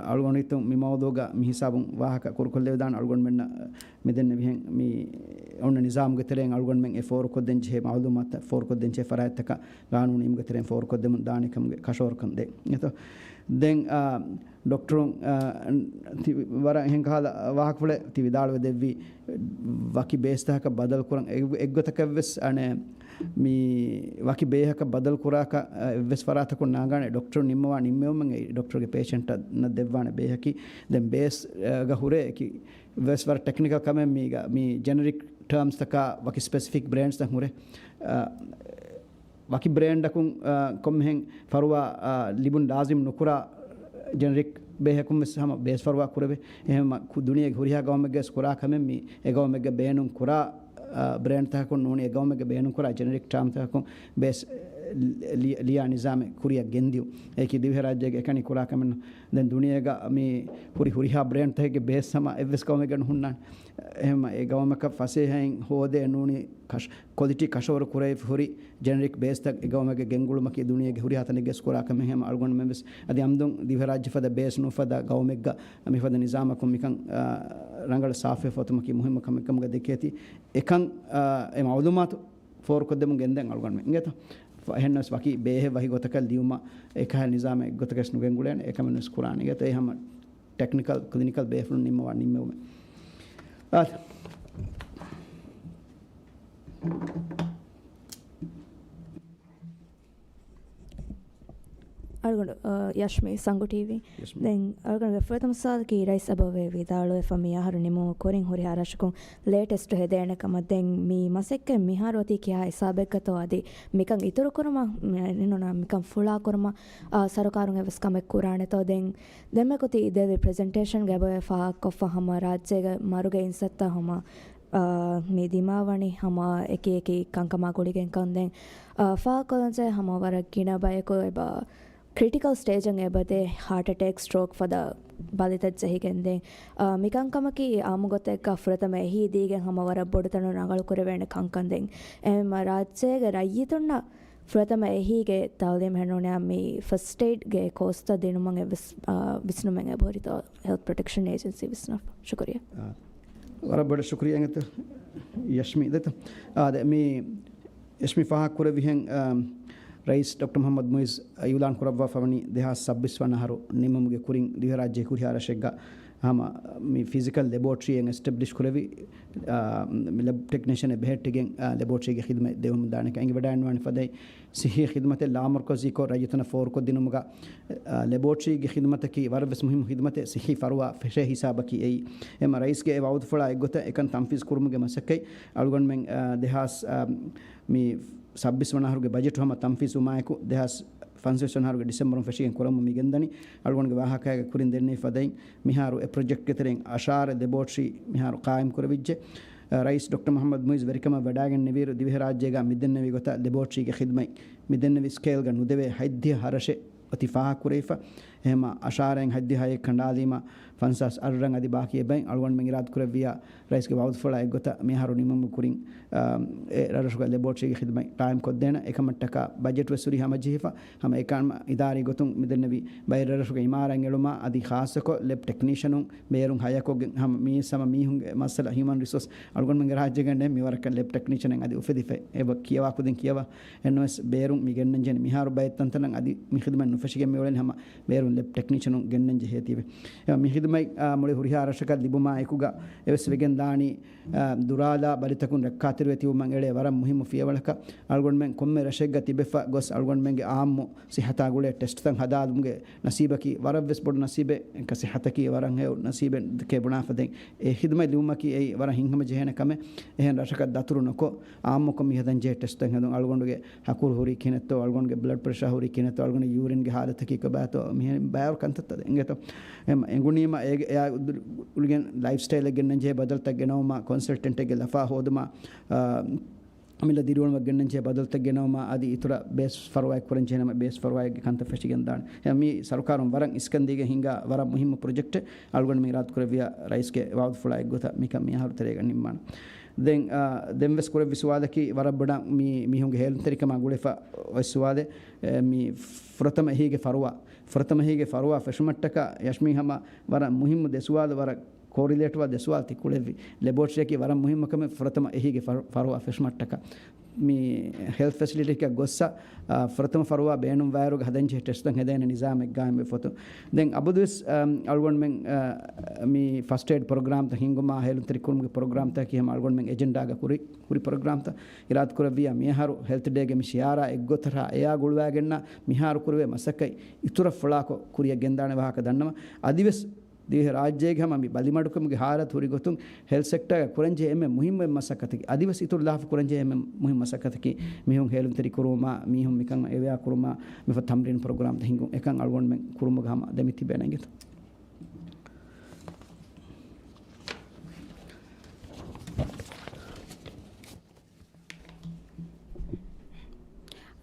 އަޅުގަނޑު ހިތުން މި މައުޟޫގަ މި ހިސާބުން ވާހަކަ ކުރުކޮށްލެވިދާނެ އަޅުގަނޑުމެންނަށް މިދެންނެވިހެން މި އޮންނަ ނިޒާމުގެ ތެރެއިން އަޅުގަނޑުމެން އެ ފޯރުކޮށްދޭންޖެހޭ މައުލޫމާތު ފޯރުކޮށްދޭންޖެހޭ ފަރާތްތަކަށް ގާނޫނީ އިމުގެ ތެރެއިން ފޯރުކޮށްދެމުން ދާނެ ކަމުގެ ކަށަވަރުކަން ދޭ. އެތޯ؟ ދެން، އާ، ޑޮކްޓަރު، އާ، ތި ވަރަށް އެހެން ކަހަލަ ވާހަކަފުޅެއް ތި ވިދާޅުވެ ދެއްވީ، ވަކި ބޭސްތަކަކަށް ބަދަލުކުރަން އެއް-، އެއްގޮތަކަށްވެސް އަނެއް މި ވަކި ބޭހަކަށް ބަދަލު ކުރާކަށް، އާ، އެއްވެސް ފަރާތަކުން ނާގާނެ ޑޮކްޓަރު ނިންމަވާ ނިންމެވުމެއް އެ ޑޮކްޓަރުގެ ޕޭޝަންޓަށް ދެއްވާނެ ބޭހަކީ. ދެން ބޭސް، އާ، ގަ ހުރޭ އެކި ވެސް ވަރަށް ޓެކްނިކަލް ކަމެއް މީގަ، މި ޖެނެރިކް ޓާމްސްތަކާ ވަކި ސްޕެސިފިކް ބްރޭންޑްސްތައް ހުރޭ. އާ، ވަކި ބްރޭންޑަކުން، އާ، ކޮންމެހެން ފަރުވާ، އާ، ލިބުން ލާޒިމް ނުކުރާ ޖެނެރިކް ބޭހަކުން ވެސް ހަމަ ބޭސް ފަރުވާ ކުރެވޭ. އެހެން ކު-، ދުނިޔޭގެ ހުރިހާ ގައުމެއްގަވެސް ކުރާ ކަމެއް މި އެ ގައުމެއްގަ ބޭނުން ކުރާ، އާ، ބްރޭންޑްތަކަކުން ނޫނީ އެ ގައުމެއްގަ ބޭނުން ކުރާ ޖެނެރިކް ޓާމްތަކަކުން ބޭސް ލި-، ލިޔާ ނިޒާމެއް ކުރިއަށް ގެންދިޔުން. އެއީކީ ދިވެހިރާއްޖޭގެ އެކަނި ކުރާ ކަމެއް ނޫން. ދެން ދުނިޔޭގަ މި ހުރި ހުރިހާ ބްރޭންޑްތަކެއްގެ ބޭސް ހަމަ އެއްވެސް ގައުމެއްގަ ނުހުންނާނެ. އެހެން އެ ގައުމަކަށް ފަސޭހައިން ހޯދޭ ނޫނީ ކޮލިޓީ ކަށަވަރު ކުރެވިފަ ހުރި ޖެނެރިކް ބޭސްތައް އެ ގައުމެއްގަ ގެންގުޅުމަކީ ދުނިޔޭގެ ހުރިހާ ތަނެއްގަސް ކުރާ ކަމެއް. ހަމަ އަޅުގަނޑުމެން ވެސް އަދި އަމްދުން ދިވެހިރާއްޖެ ފަދަ ބޭސް ނުފަދަ ގައުމެއްގަ މިފަދަ ނިޒާމަކުން މިކަން، އާ، ރަނގަޅަށް ސާފުވެފަ އޮތުމަކީ މުހިއްމު ކަމެއް ކަމުގަ ދެކޭތީ. އެކަން، އާ، އެ މައުލޫމާތު ފޯރުކޮށްދެމުން ގެންދެން އަޅުގަނޑުމެން އިނގޭތޯ؟ އެހެންނަމަވެސް ވަކި ބޭހެއް ވަކި ގޮތަކަށް ލިޔުމަށް އެކަހަލަ ނިޒާމެއް އެއްގޮތަކަށް ނުގެންގުޅޭނެ. އެކަމެއް ވެސް ކުރާނެ. އިނގޭތޯ؟ އެ ހަމަ ޓެކްނިކަލް، ކްލިނިކަލް ބޭފުޅުން ނިންމަވާ ނިންމެވުމެއް. އާ. އަޅުގަނޑު، އާ، ޔަޝްމީ، ސަންގު ޓީވީ. ޔަޝްމީ. ދެން އަޅުގަނޑުގެ ފުރަތަމަ ސުވާލަކީ ރައީސް އެބައޮތް ވިދާޅުވެފަ މި އަހަރު ނިމުމުގެ ކުރިން ހުރިހާ ރަށަކުން ލޭޓެސްޓު ހެދޭނެ ކަމަށް. ދެން މި މަސައްކަތް މިހާރު އޮތީ ކިހާ ހިސާބެއްގަތޯ އަދި މިކަން އިތުރުކުރުމަށް، މި-، ނުނަ މިކަން ފުޅާކުރުމަށް، އާ، ސަރުކާރުން އެއްވެސް ކަމެއް ކުރާނެތޯ؟ ދެން ދެންމެ ކޮތީ ދެއްވި ޕްރެޒެންޓޭޝަންގަ އެބައޮތް ފާހަގަކޮށްފަ ހަމަ ރާއްޖޭގެ މަރުގެ އިންސައްތަ ހަމަ އާ، މި ދިމާވަނީ ހަމަ އެކި އެކި ކަންކަމާ ގުޅިގެން ކަން. ދެން، އާ، ފާހަގަކޮށްލަންޖެހޭ ހަމަ ވަރަށް ގިނަ ބަޔަކު އެބަ ކްރިޓިކަލް ސްޓޭޖަށް އެބަދޭ ހާޓް އެޓޭކް، ސްޓްރޯކް ފަދަ ބަލިތައް ޖެހިގެން. ދެން، އާ، މި ކަންކަމަކީ އާއްމު ގޮތެއްގަ ފުރަތަމަ އެހީ ދީގެން ހަމަ ވަރަށް ބޮޑު ތަނުން ރަނގަޅު ކުރެވޭނެ ކަންކަން. ދެން އެހެންމަ ރާއްޖޭގެ ރައްޔިތުންނަށް ފުރަތަމަ އެހީގެ ތައުލީމް ހެންނޫނެ މި ފަސްޓް އެއިޑްގެ ކޯސްތައް ދިނުމަށް އެއްވެސް، އާ، ވިސްނުމެއް އެބަހުރިތޯ ހެލްތް ޕްރޮޓެކްޝަން އޭޖެންސީ ވިސްނާފަ. ޝުކުރިއްޔާ. އާ، ވަރަށް ބޮޑަށް ޝުކުރިއްޔާ އިނގޭތޯ ޔަޝްމީ. ދެތޯ. އާ، ދެ މި ޔަޝްމީ ފާހަގަ ކުރެއްވިހެން، އާ، ރައީސް ޑޮކްޓަރ މުޙައްމަދު މުޢިއްޒު އިޢުލާން ކުރައްވާފަ ވަނީ ދެހާސް ސައްބީސް ވަނަ އަހަރު ނިމުމުގެ ކުރިން ދިވެހިރާއްޖޭ ހުރިހާ ރަށެއްގަ ހަމަ މި ފިޒިކަލް ލެބޯޓްރީއެއް އެސްޓެބްލިޝް ކުރެވި، އާ، މި ލެބް ޓެކްނީޝަނެއް ބެހެއްޓިގެން، އާ، ލެބޯޓްރީގެ ޚިދުމަތް ދެވެމުން ދާނެ ކަމަށް އެނގިވަޑައިގަންނަވާނެ. ފަދައިން ސިއްހީ ޚިދުމަތެއް ލާމަރުކަޒީކޮށް ރައްޔިތުންނަށް ފޯރުކޮށްދިނުމުގަ، އާ، ލެބޯޓްރީގެ ޚިދުމަތަކީ ވަރަށްވެސް މުހިއްމު ޚިދުމަތެއް. ސިއްހީ ފަރުވާ ފެށޭ ހިސާބަކީ އެއީ. އެމަ ރައީސްގެ އެ ވަޢުދުފުޅާ އެއްގޮތަށް އެކަން ތަންފީޒު ކުރުމުގެ މަސައްކަތް އަޅުގަނޑުމެން، އާ، ދެހާސް، އާ، މި ސައްބީސް ވަނަ އަހަރުގެ ބަޖެޓު ހަމަ ތަންފީޒުވުމާއެކު، ދެހާސް ފަންސަވީސް ވަނަ އަހަރުގެ ޑިސެމްބަރުން ފެށިގެން ކުރަމުން މި ގެންދަނީ. އަޅުގަނޑުގެ ވާހަކައިގެ ކުރިން ދެންނެވި ފަދައިން މިހާރު އެ ޕްރޮޖެކްޓްގެ ތެރެއިން އަށާރަ ލެބޯޓްރީ މިހާރު ޤާއިމް ކުރެވިއްޖެ. ރައީސް ޑޮކްޓަރ މުޙައްމަދު މުޢިއްޒު ވެރިކަމަށް ވަޑައިގެންނެވިއިރު، ދިވެހިރާއްޖޭގަ މިދެންނެވި ގޮތަށް ލެބޯޓްރީގެ ޚިދުމަތް މިދެންނެވި ސްކޭލްގަ ނުދެވޭ ހަތްދިހަ ރަށެއް އޮތީ ފާހަގަކުރެވިފަ. އެހެމަ އަށާރައިން ހަތްދިހައެއް ކަނޑާލީމަ، ފަންސާސް އަށްރަށް އަދި ބާކީ އެބައިން އަޅުގަނޑުމެން އިރާދަކުރެއްވިޔާ، ރައީސްގެ ވަޢުދުފުޅާ އެއްގޮތަށް މިއަހަރު ނިމުމުގެ ކުރިން، އާ، އެ ރަށްރަށުގަ ލެބޯޓްރީގެ ޚިދުމަތް ޤާއިމްކޮށްދޭނަ. އެކަމަށްޓަކާ ބަޖެޓް ވެސް ހުރީ ހަމަޖެހިފަ. ހަމަ އެކަމަށް އިދާރީ ގޮތުން މިދެންނެވި ބައެއް ރަށްރަށުގެ އިމާރާތް އެޅުމާ އަދި ޚާއްޞަކޮށް ލެބް ޓެކްނީޝަނުން ބޭރުން ހަޔާކޮށްގެން ހަމަ މީސް ހަމަ މީހުންގެ މައްސަލަ ހިއުމަން ރިސޯސް އަޅުގަނޑުމެންގެ ރާއްޖޭގަ ނެތް މިވަރަކަށް ލެބް ޓެކްނީޝަނެއް އަދި އުފެދިފައި އެބަ ކިޔަވާ ކުދިން ކިޔަވާ. އެންއޯއެސް ބޭރުން މި ގެންނަންޖެހެނީ މިހާރު ބައެއް ތަންތަނަށް އަދި މި ޚިދުމަތް ނުފެށިގެން މިއުޅެނީ ހަމަ ބޭރު ލެބް ޓެކްނީޝަނުން ގެންނަން ޖެހޭތީވެ. މި ހިދުމަތް، އާ، މުޅި ހުރިހާ ރަށަކަށް ލިބުމާ އެކުގަ އެވެސް ވެގެން ދާނީ، އާ، ދުރާލާ ބަލިތަކުން ރައްކާތެރިވެ ތިބުމަށް އެޅޭ ވަރަށް މުހިއްމު ފިޔަވަޅަކަށް. އަޅުގަނޑުމެން ކޮންމެ ރަށެއްގަ ތިބެފަ ގޮސް އަޅުގަނޑުމެންގެ އާއްމު ސިއްހަތާ ގުޅޭ ޓެސްޓްތައް ހަދާލުމުގެ ނަސީބަކީ ވަރަށްވެސް ބޮޑު ނަސީބެއް. އެކަ ސިއްހަތަކީ ވަރަށް ހެޔޮ ނަސީބެއް ދެކޭ ބުނާފަ ދެން އެ ހިދުމަތް ލިބުމަކީ އެއީ ވަރަށް ހިތްހަމަ ޖެހޭނެ ކަމެއް. އެހެން ރަށަކަށް ދަތުރު ނުކޮށް، އާއްމުކޮށް މި ހަދަން ޖެހޭ ޓެސްޓްތައް ހެދުން، އަޅުގަނޑުގެ ހަކުރު ހުރީ ކިހިނެއްތޯ، އަޅުގަނޑުގެ ބްލަޑް ޕްރެޝާ ހުރީ ކިހިނެއްތޯ، އަޅުގަނޑުގެ ޔޫރިންގެ ހާލަތަކީ ކޮބާތޯ، މިހެން ބައިވަރު ކަންތައްތައް އެނގޭތޯ. އެހެން އެނގުނީމަ އޭގެ އެއާ އުދު-، އުޅިގެން ލައިފް ސްޓައިލެއް ގެންނަން ޖެހޭ ބަދަލުތައް ގެނައުމާ، ކޮންސަލްޓެންޓެއްގެ ލަފާ ހޯދުމާ، އާ، އަމިއްލަ ދިރިއުޅުމަށް ގެންނަން ޖެހޭ ބަދަލުތައް ގެނައުމާ، އަދި އިތުރަށް ބޭސް ފަރުވާއެއް ކުރަން ޖެހޭނަމަ ބޭސް ފަރުވާއެއްގެ ކަންތައް ފެށިގެން ދާނެ. އެ މީ ސަރުކާރުން ވަރަށް އިސްކަން ދީގެން ހިންގާ ވަރަށް މުހިއްމު ޕްރޮޖެކްޓެއް. އަޅުގަނޑު މި އިރާދަކުރެއްވިޔާ ރައީސްގެ ވައުދުފުޅާ އެއްގޮތަށް މިކަން މި އަހަރު ތެރޭގަ ނިންމާނެ. ދެން، އާ، ދެން ވެސް ކުރެއްވި ސުވާލަކީ ވަރަށް ބޮޑަށް މި މީހުންގެ ހޭލުންތެރިކަމާ ގުޅިފަ އޮތް ސުވާލެއް. އެ، މި ފުރަތަމަ އެހީގެ ފަރުވާ، ފުރަތަމަ އެހީގެ ފަރުވާ ފެށުމަށްޓަކާ ޔަޝްމީ ހަމަ ވަރަށް މުހިއްމު ދެ ސުވާލު ވަރަށް ކޯރިލޭޓްވާ ދެ ސުވާލު ތި ކުޅެއްވި. ލެބޯޓްރީއަކީ ވަރަށް މުހިއްމު ކަމެއް ފުރަތަމަ އެހީގެ ފަރު-، ފަރުވާ ފެށުމަށްޓަކާ. މި ހެލްތް ފެސިލިޓީއަކަށް ގޮއްސަ، އާ، ފުރަތަމަ ފަރުވާ ބޭނުން ވާއިރުގަ ހަދަންޖެހޭ ޓެސްޓްތައް ހެދޭނެ ނިޒާމެއް ގާއިމްވެފަ އޮތުން. ދެން އަބަދުވެސް، އާ، އަޅުގަނޑުމެން، އާ، މި ފަސްޓް އެއިޑް ޕްރޮގްރާމްތައް ހިންގުމާ، ހޭލުންތެރި ކުރުމުގެ ޕްރޮގްރާމްތަކަކީ ހަމަ އަޅުގަނޑުމެން އެޖެންޑާގަ ކުރި، ކުރި ޕްރޮގްރާމްތައް. އިރާދަކުރެއްވިޔާ މިއަހަރު ހެލްތް ޑޭގެ މި ޝިއާރާ އެއްގޮތަށާ އެއާ ގުޅުވާގެންނަ މިހާރު ކުރެވޭ މަސައްކަތް އިތުރަށް ފުޅާކޮށް ކުރިއަށް ގެންދާނެ ވާހަކަ ދަންނަވަން. އަދިވެސް ދިވެހި ރާއްޖޭގެ ހަމަ މި ބަލިމަޑުކަމުގެ ހާލަތު ހުރި ގޮތުން ހެލްތް ސެކްޓާގަ ކުރަންޖެހޭ އެންމެ މުހިއްމު މަސައްކަތަކީ، އަދިވެސް އިތުރު ލާފަ ކުރަންޖެހޭ އެންމެ މުހިއްމު މަސައްކަތަކީ، މީހުން ހޭލުންތެރި ކުރުމާ، މީހުން މިކަން އެވެއާ ކުރުމާ، މިފަ ތަމްރީން ޕްރޮގްރާމްތައް ހިންގުން. އެކަން އަޅުގަނޑުމެން ކުރުމުގަ ހަމަ ދެމި ތިބޭނެ އިނގޭތޯ.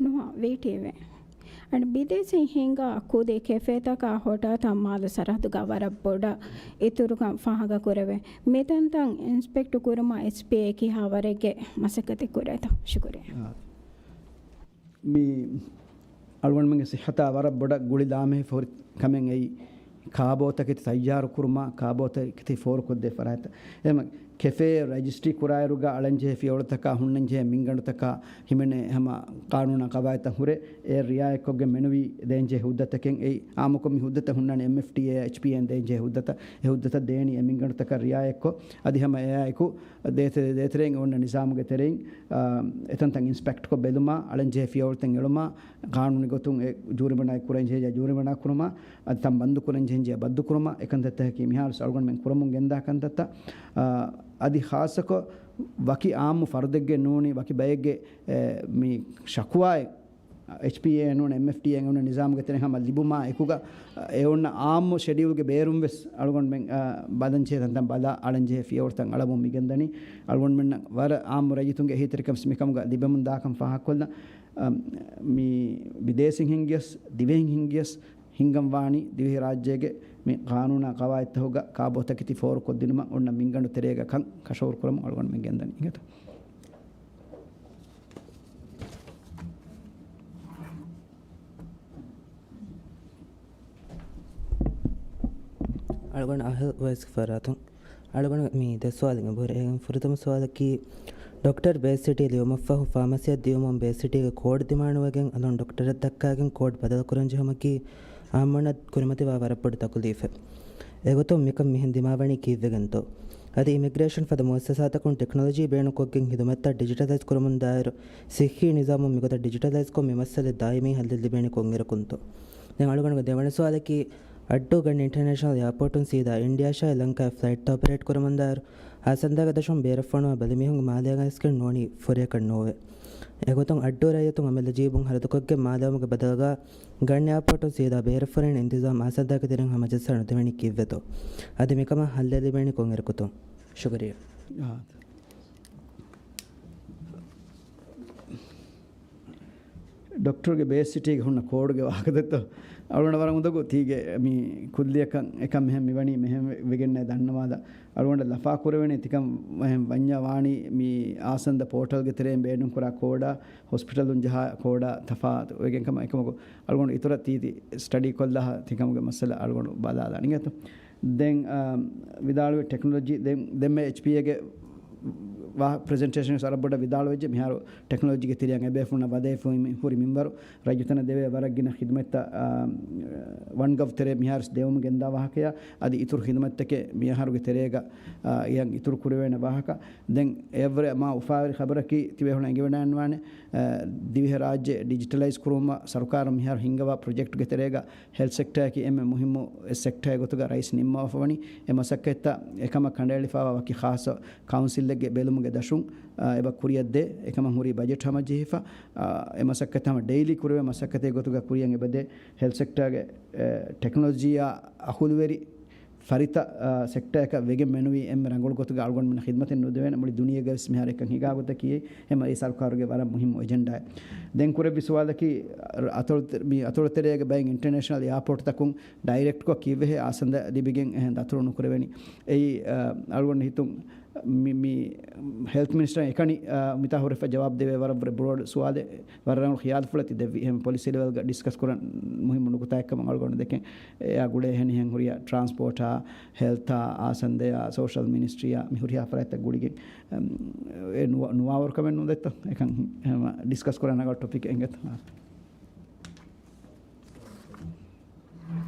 ނުހާ، ވީޓީވީ. އަދި ބިދޭސީން ހިންގާ ކުދި ކެފޭތަކާ ހޮޓާތާ މާލު ސަރަހައްދުގަ ވަރަށް ބޮޑަށް އިތުރުކަން ފާހަގަ ކުރެވޭ. މިތަންތަން އިންސްޕެކްޓް ކުރުމަށް އެޗްޕީއޭ ކިހާ ވަރެއްގެ މަސައްކަތެއް ކުރޭތޯ؟ ޝުކުރިއްޔާ. އާ. މި އަޅުގަނޑުމެންގެ ސިއްހަތާ ވަރަށް ބޮޑަށް ގުޅި ލާމެހިފަ ހުރި ކަމެއް އެއީ، ކާބޯތަކެތި ތައްޔާރު ކުރުމާ، ކާބޯތަކެތި ފޯރުކޮށްދޭ ފަރާތްތައް. އެހެން ކެފޭ ރަޖިސްޓްރީ ކުރާއިރުގަ އަޅަންޖެހޭ ފިޔަވަޅުތަކާ ހުންނަންޖެހޭ މިންގަނޑުތަކާ ހިމެނޭ ހަމަ ޤާނޫނާ ޤަވާއިދުތައް ހުރޭ، އެ ރިއާޔަތްކޮށްގެން މެނުވީ ދޭންޖެހޭ ހުއްދަތަކެއް އެއީ. އާއްމުކޮށް މި ހުއްދަތައް ހުންނާނެ އެމްއެފްޓީއޭ، އެޗްޕީއޭން ދޭންޖެހޭ ހުއްދަތައް. އެ ހުއްދަތައް ދޭނީ އެ މިންގަނޑުތަކަށް ރިއާޔަތްކޮށް، އަދި ހަމަ އެއާއެކު ދޭތެރެ-، ދޭތެރެއިން އޮންނަ ނިޒާމުގެ ތެރެއިން، އާ، އެތަންތަން އިންސްޕެކްޓްކޮށް ބެލުމާ، އަޅަންޖެހޭ ފިޔަވަޅުތައް އެޅުމާ، ޤާނޫނީ ގޮތުން އެ ޖޫރިމަނާއެއް ކުރަންޖެހޭ ޖޫރިމަނާ ކުރުމާ، އަދި ތަން ބަންދު ކުރަންޖެހެންޖެހޭ ބަންދު ކުރުމާ، އެކަންތައްތަކަކީ މިހާރު އަޅުގަނޑުމެން ކުރަމުން ގެންދާ ކަންތައްތައް. އާ، އަދި ޚާއްޞަކޮށް ވަކި އާއްމު ފަރުދެއްގެ ނޫނީ، ވަކި ބައެއްގެ، އެ، މި ޝަކުވާއެއް އެޗްޕީއޭ ނޫން އެމްއެފްޓީއޭ އެނގުނު ނިޒާމުގެ ތެރެއިން ހަމަ ލިބުމާ އެކުގަ، އެ އޮންނަ އާއްމު ޝެޑިއުލްގެ ބޭރުން ވެސް އަޅުގަނޑުމެން، އާ، ބަލަންޖެހޭ ތަންތަން ބަލާ، އަޅަންޖެހޭ ފިޔަވަޅުތައް އަޅަމުން މިގެންދަނީ. އަޅުގަނޑުމެންނަށް ވަރަށް އާއްމު ރައްޔިތުންގެ އެހީތެރިކަން މިކަމުގަ ލިބެމުން ދާކަން ފާހަގަކޮށްލަން. އާ، މި ބިދޭސީން ހިންގިޔަސް، ދިވެހިން ހިންގިޔަސް، ހިންގަން ވާނީ ދިވެހި ރާއްޖޭގެ މި ޤާނޫނާ ޤަވާއިދުތަކުގަ ކާބޯތަކެތި ފޯރުކޮށްދިނުމަށް އޮންނަ މިންގަނޑު ތެރޭގަ ކަން ކަށަވަރު ކުރަމުން އަޅުގަނޑުމެން ގެންދަނީ އިނގޭތަ؟ އަޅުގަނޑު އަހަރު ވެސް ފަރާތުން އަޅުގަނޑު މި ދެ ސުވާލެއް އެބަހުރި. އޭގެން ފުރަތަމަ ސުވާލަކީ، ޑޮކްޓަރު ބޭސް ސިޓީ ލިޔުމަށްފަހު ފާމަސީއަށް ދިޔުމުން ބޭސް ސިޓީގެ ކޯޑް ދިމާނުވެގެން އަލުން ޑޮކްޓަރަށް ދައްކާގެން ކޯޑް ބަދަލުކުރަން ޖެހުމަކީ އާއްމުންނަށް ކުރިމަތިވާ ވަރަށް ބޮޑު ތަކުލީފެއް. އެގޮތުން މިކަން މިހެން ދިމާވަނީ ކީއްވެގެންތޯ؟ އަދި އިމިގްރޭޝަން ފަދަ މުއައްސަސާތަކުން ޓެކްނޮލޮޖީ ބޭނުންކޮށްގެން ހިދުމަތްތައް ޑިޖިޓަލައިޒް ކުރަމުންދާއިރު، ސިއްހީ ނިޒާމުން މިގޮތަށް ޑިޖިޓަލައިޒްކޮށް މި މައްސަލަ ދާއިމީ ހައްލެއް ލިބޭނީ ކޮންއިރަކުންތޯ؟ ދެން އަޅުގަނޑުގެ ދެވަނަ ސުވާލަކީ، އައްޑޫ ގަންނަ އިންޓަރނޭޝަނަލް އެއާޕޯޓުން ސީދާ އިންޑިއާ ޝާއި ލަންކާއި ފްލައިޓްތައް އޮޕަރޭޓް ކުރަމުންދާއިރު، އާސަންދާގެ ދަށުން ބޭރަށް ފޮނުވާ ބަލިމީހުންގެ މާލޭގަ އައިސްގެން ނޫނީ ފުރިއަކަށް ނޫވޭ. އެގޮތުން އައްޑޫ ރައްޔިތުން އަމިއްލަ ޖީބުން ހަރަދުކޮށްގެން މާލެއައުމުގެ ބަދަލުގަ ގަންނަ އެއާޕޯޓުން ސީދާ ބޭރަށް ފޮނުވާ އިންތިޒާމް އާސަންދާގެ ތެރެއިން ހަމަޖައްސާ ނުދެވެނީ ކީއްވެތޯ؟ އަދި މިކަމަށް ހައްލެއް ލިބޭނީ ކޮންއިރަކުތޯ؟ ޝުކުރިއްޔާ. އާ. ޑޮކްޓަރުގެ ބޭސް ސިޓީގެ ހުންނަ ކޯޑުގެ ވާހަކަދައްތޯ؟ އަޅުގަނޑަށް ވަރަށް އުނދަގޫ ތީގެ މި ކުއްލިއަކަށް އެކަން މިހެން މިވަނީ މިހެން ވެ-، ވެގެންނޭ ދަންނަވާލަ. އަޅުގަނޑަށް ލަފާ ކުރެވެނީ ތިކަން މިހެން ވަންޏާ ވާނީ މި އާސަންދަ ޕޯޓަލްގެ ތެރެއިން ބޭނުންކުރާ ކޯޑާ، ހޮސްޕިޓަލުން ޖަހާ ކޯޑާ ތަފާތު ވެގެން ކަމަށް އެކަމަކު އަޅުގަނޑު އިތުރަށް ތީތި ސްޓަޑީ ކޮށްލާ ތިކަމުގެ މައްސަލަ އަޅުގަނޑު ބަލާލާނީ އިނގޭތޯ. ދެން، އާ، ވިދާޅުވި ޓެކްނޮލޮޖީ ދެން، ދެންމެ އެޗްޕީއޭގެ ޕްރެޒެންޓޭޝަން ވެސް ވަރަށް ބޮޑަށް ވިދާޅުވެއްޖެ. މިހާރު ޓެކްނޮލޮޖީގެ ތެރެއިން އެބޭފުޅުންނަށް ވަދެވިފައި ހުރި މިންވަރު ރައްޔިތުންނަށް ދެވޭ ވަރަށް ގިނަ ޚިދުމަތްތައް، އާ، ވަންގަވް ތެރޭ މިހާރު ވެސް ދެވުމުގެ ގެންދާ ވާހަކަޔާ އަދި އިތުރު ޚިދުމަތްތަކެއް މިއަހަރުގެ ތެރޭގަ، އާ، އެޔަށް އިތުރު ކުރެވޭނެ ވާހަކަ. ދެން އެއަށްވުރެ މާ އުފާވެރި ޚަބަރަކީ ތިބޭފުޅުން އެނގިވަޑައިގަންނަވާނެ، އާ، ދިވެހިރާއްޖެ ޑިޖިޓަލައިޒް ކުރުމަށް ސަރުކާރުން މިހާރު ހިންގަވާ ޕްރޮޖެކްޓްގެ ތެރޭގަ ހެލްތް ސެކްޓަރއަކީ އެންމެ މުހިއްމު ސެކްޓަރެއް ގޮތުގަ ރައީސް ނިންމަވާފަވަނީ. އެ މަސައްކަތްތައް އެކަމަށް ކަނޑައެޅިފައިވާ ވަކި ޚާއްޞަ ކައުންސިލެއްގެ ބެލުމުގެ ދަށުން، އާ، އެބަ ކުރިއަށްދޭ. އެކަމަށް ހުރީ ބަޖެޓް ހަމަޖެހިފަ، އާ، އެ މަސައްކަތް ހަމަ ޑެއިލީ ކުރެވޭ މަސައްކަތެއް ގޮތުގަ ކުރިއަށް އެބަދޭ. ހެލްތް ސެކްޓަރގެ، އެ، ޓެކްނޮލޮޖީއާ އަހުލުވެރި ފަރިތަ، އާ، ސެކްޓަރއަކަށް ވެގެން މެނުވީ އެންމެ ރަނގަޅު ގޮތުގަ އަޅުގަނޑުމެންނަށް ޚިދުމަތެއް ނުދެވޭނެ. މުޅި ދުނިޔޭގަވެސް މިހާރު އެކަން ހިނގާ ގޮތަކީ އެމަ އެ ސަރުކާރުގެ ވަރަށް މުހިއްމު އެޖެންޑާއެއް. ދެން ކުރެއްވި ސުވާލަކީ، އަތޮޅު-، މި އަތޮޅުތެރޭގެ ބައިން އިންޓަރނޭޝަނަލް އެއާޕޯޓްތަކުން ޑައިރެކްޓްކޮށް ކީއްވެހޭ އާސަންދަ ލިބިގެން އެހެން ދަތުރު ނުކުރެވެނީ. އެއީ، އަ، އަޅުގަނޑު ހިތުން މި، މި ހެލްތް މިނިސްޓަރ އެކަނި، އަ، މިތާ ހުރެފަ ޖަވާބު ދެވޭ ވަރަށް ވުރެ ބްރޯޑް ސުވާލެއް، ވަރަށް ރަނގަޅު ޚިޔާލުފުޅެއް ތި ދެއްވި. އެހެން ޕޮލިސީ ލެވެލްގަ ޑިސްކަސް ކުރަން މުހިއްމު ނުކުތާއެއްކަމަށް އަޅުގަނޑު ދެކެން. އެއާ ގުޅޭ އެހެނިހެން ހުރިހާ ޓްރާންސްޕޯޓާ، ހެލްތާ، އާސަންދަޔާ، ސޯޝަލް މިނިސްޓްރީއާ މި ހުރިހާ ފަރާތްތައް ގުޅިގެން، އެ، ނުވާ-، ނުވާވަރުކަމެއް ނުދެއްތޯ؟ އެކަން ހަމަ ޑިސްކަސް ކުރަން ރަނގަޅު ޓޮޕިކެއް އެނގޭތޯ؟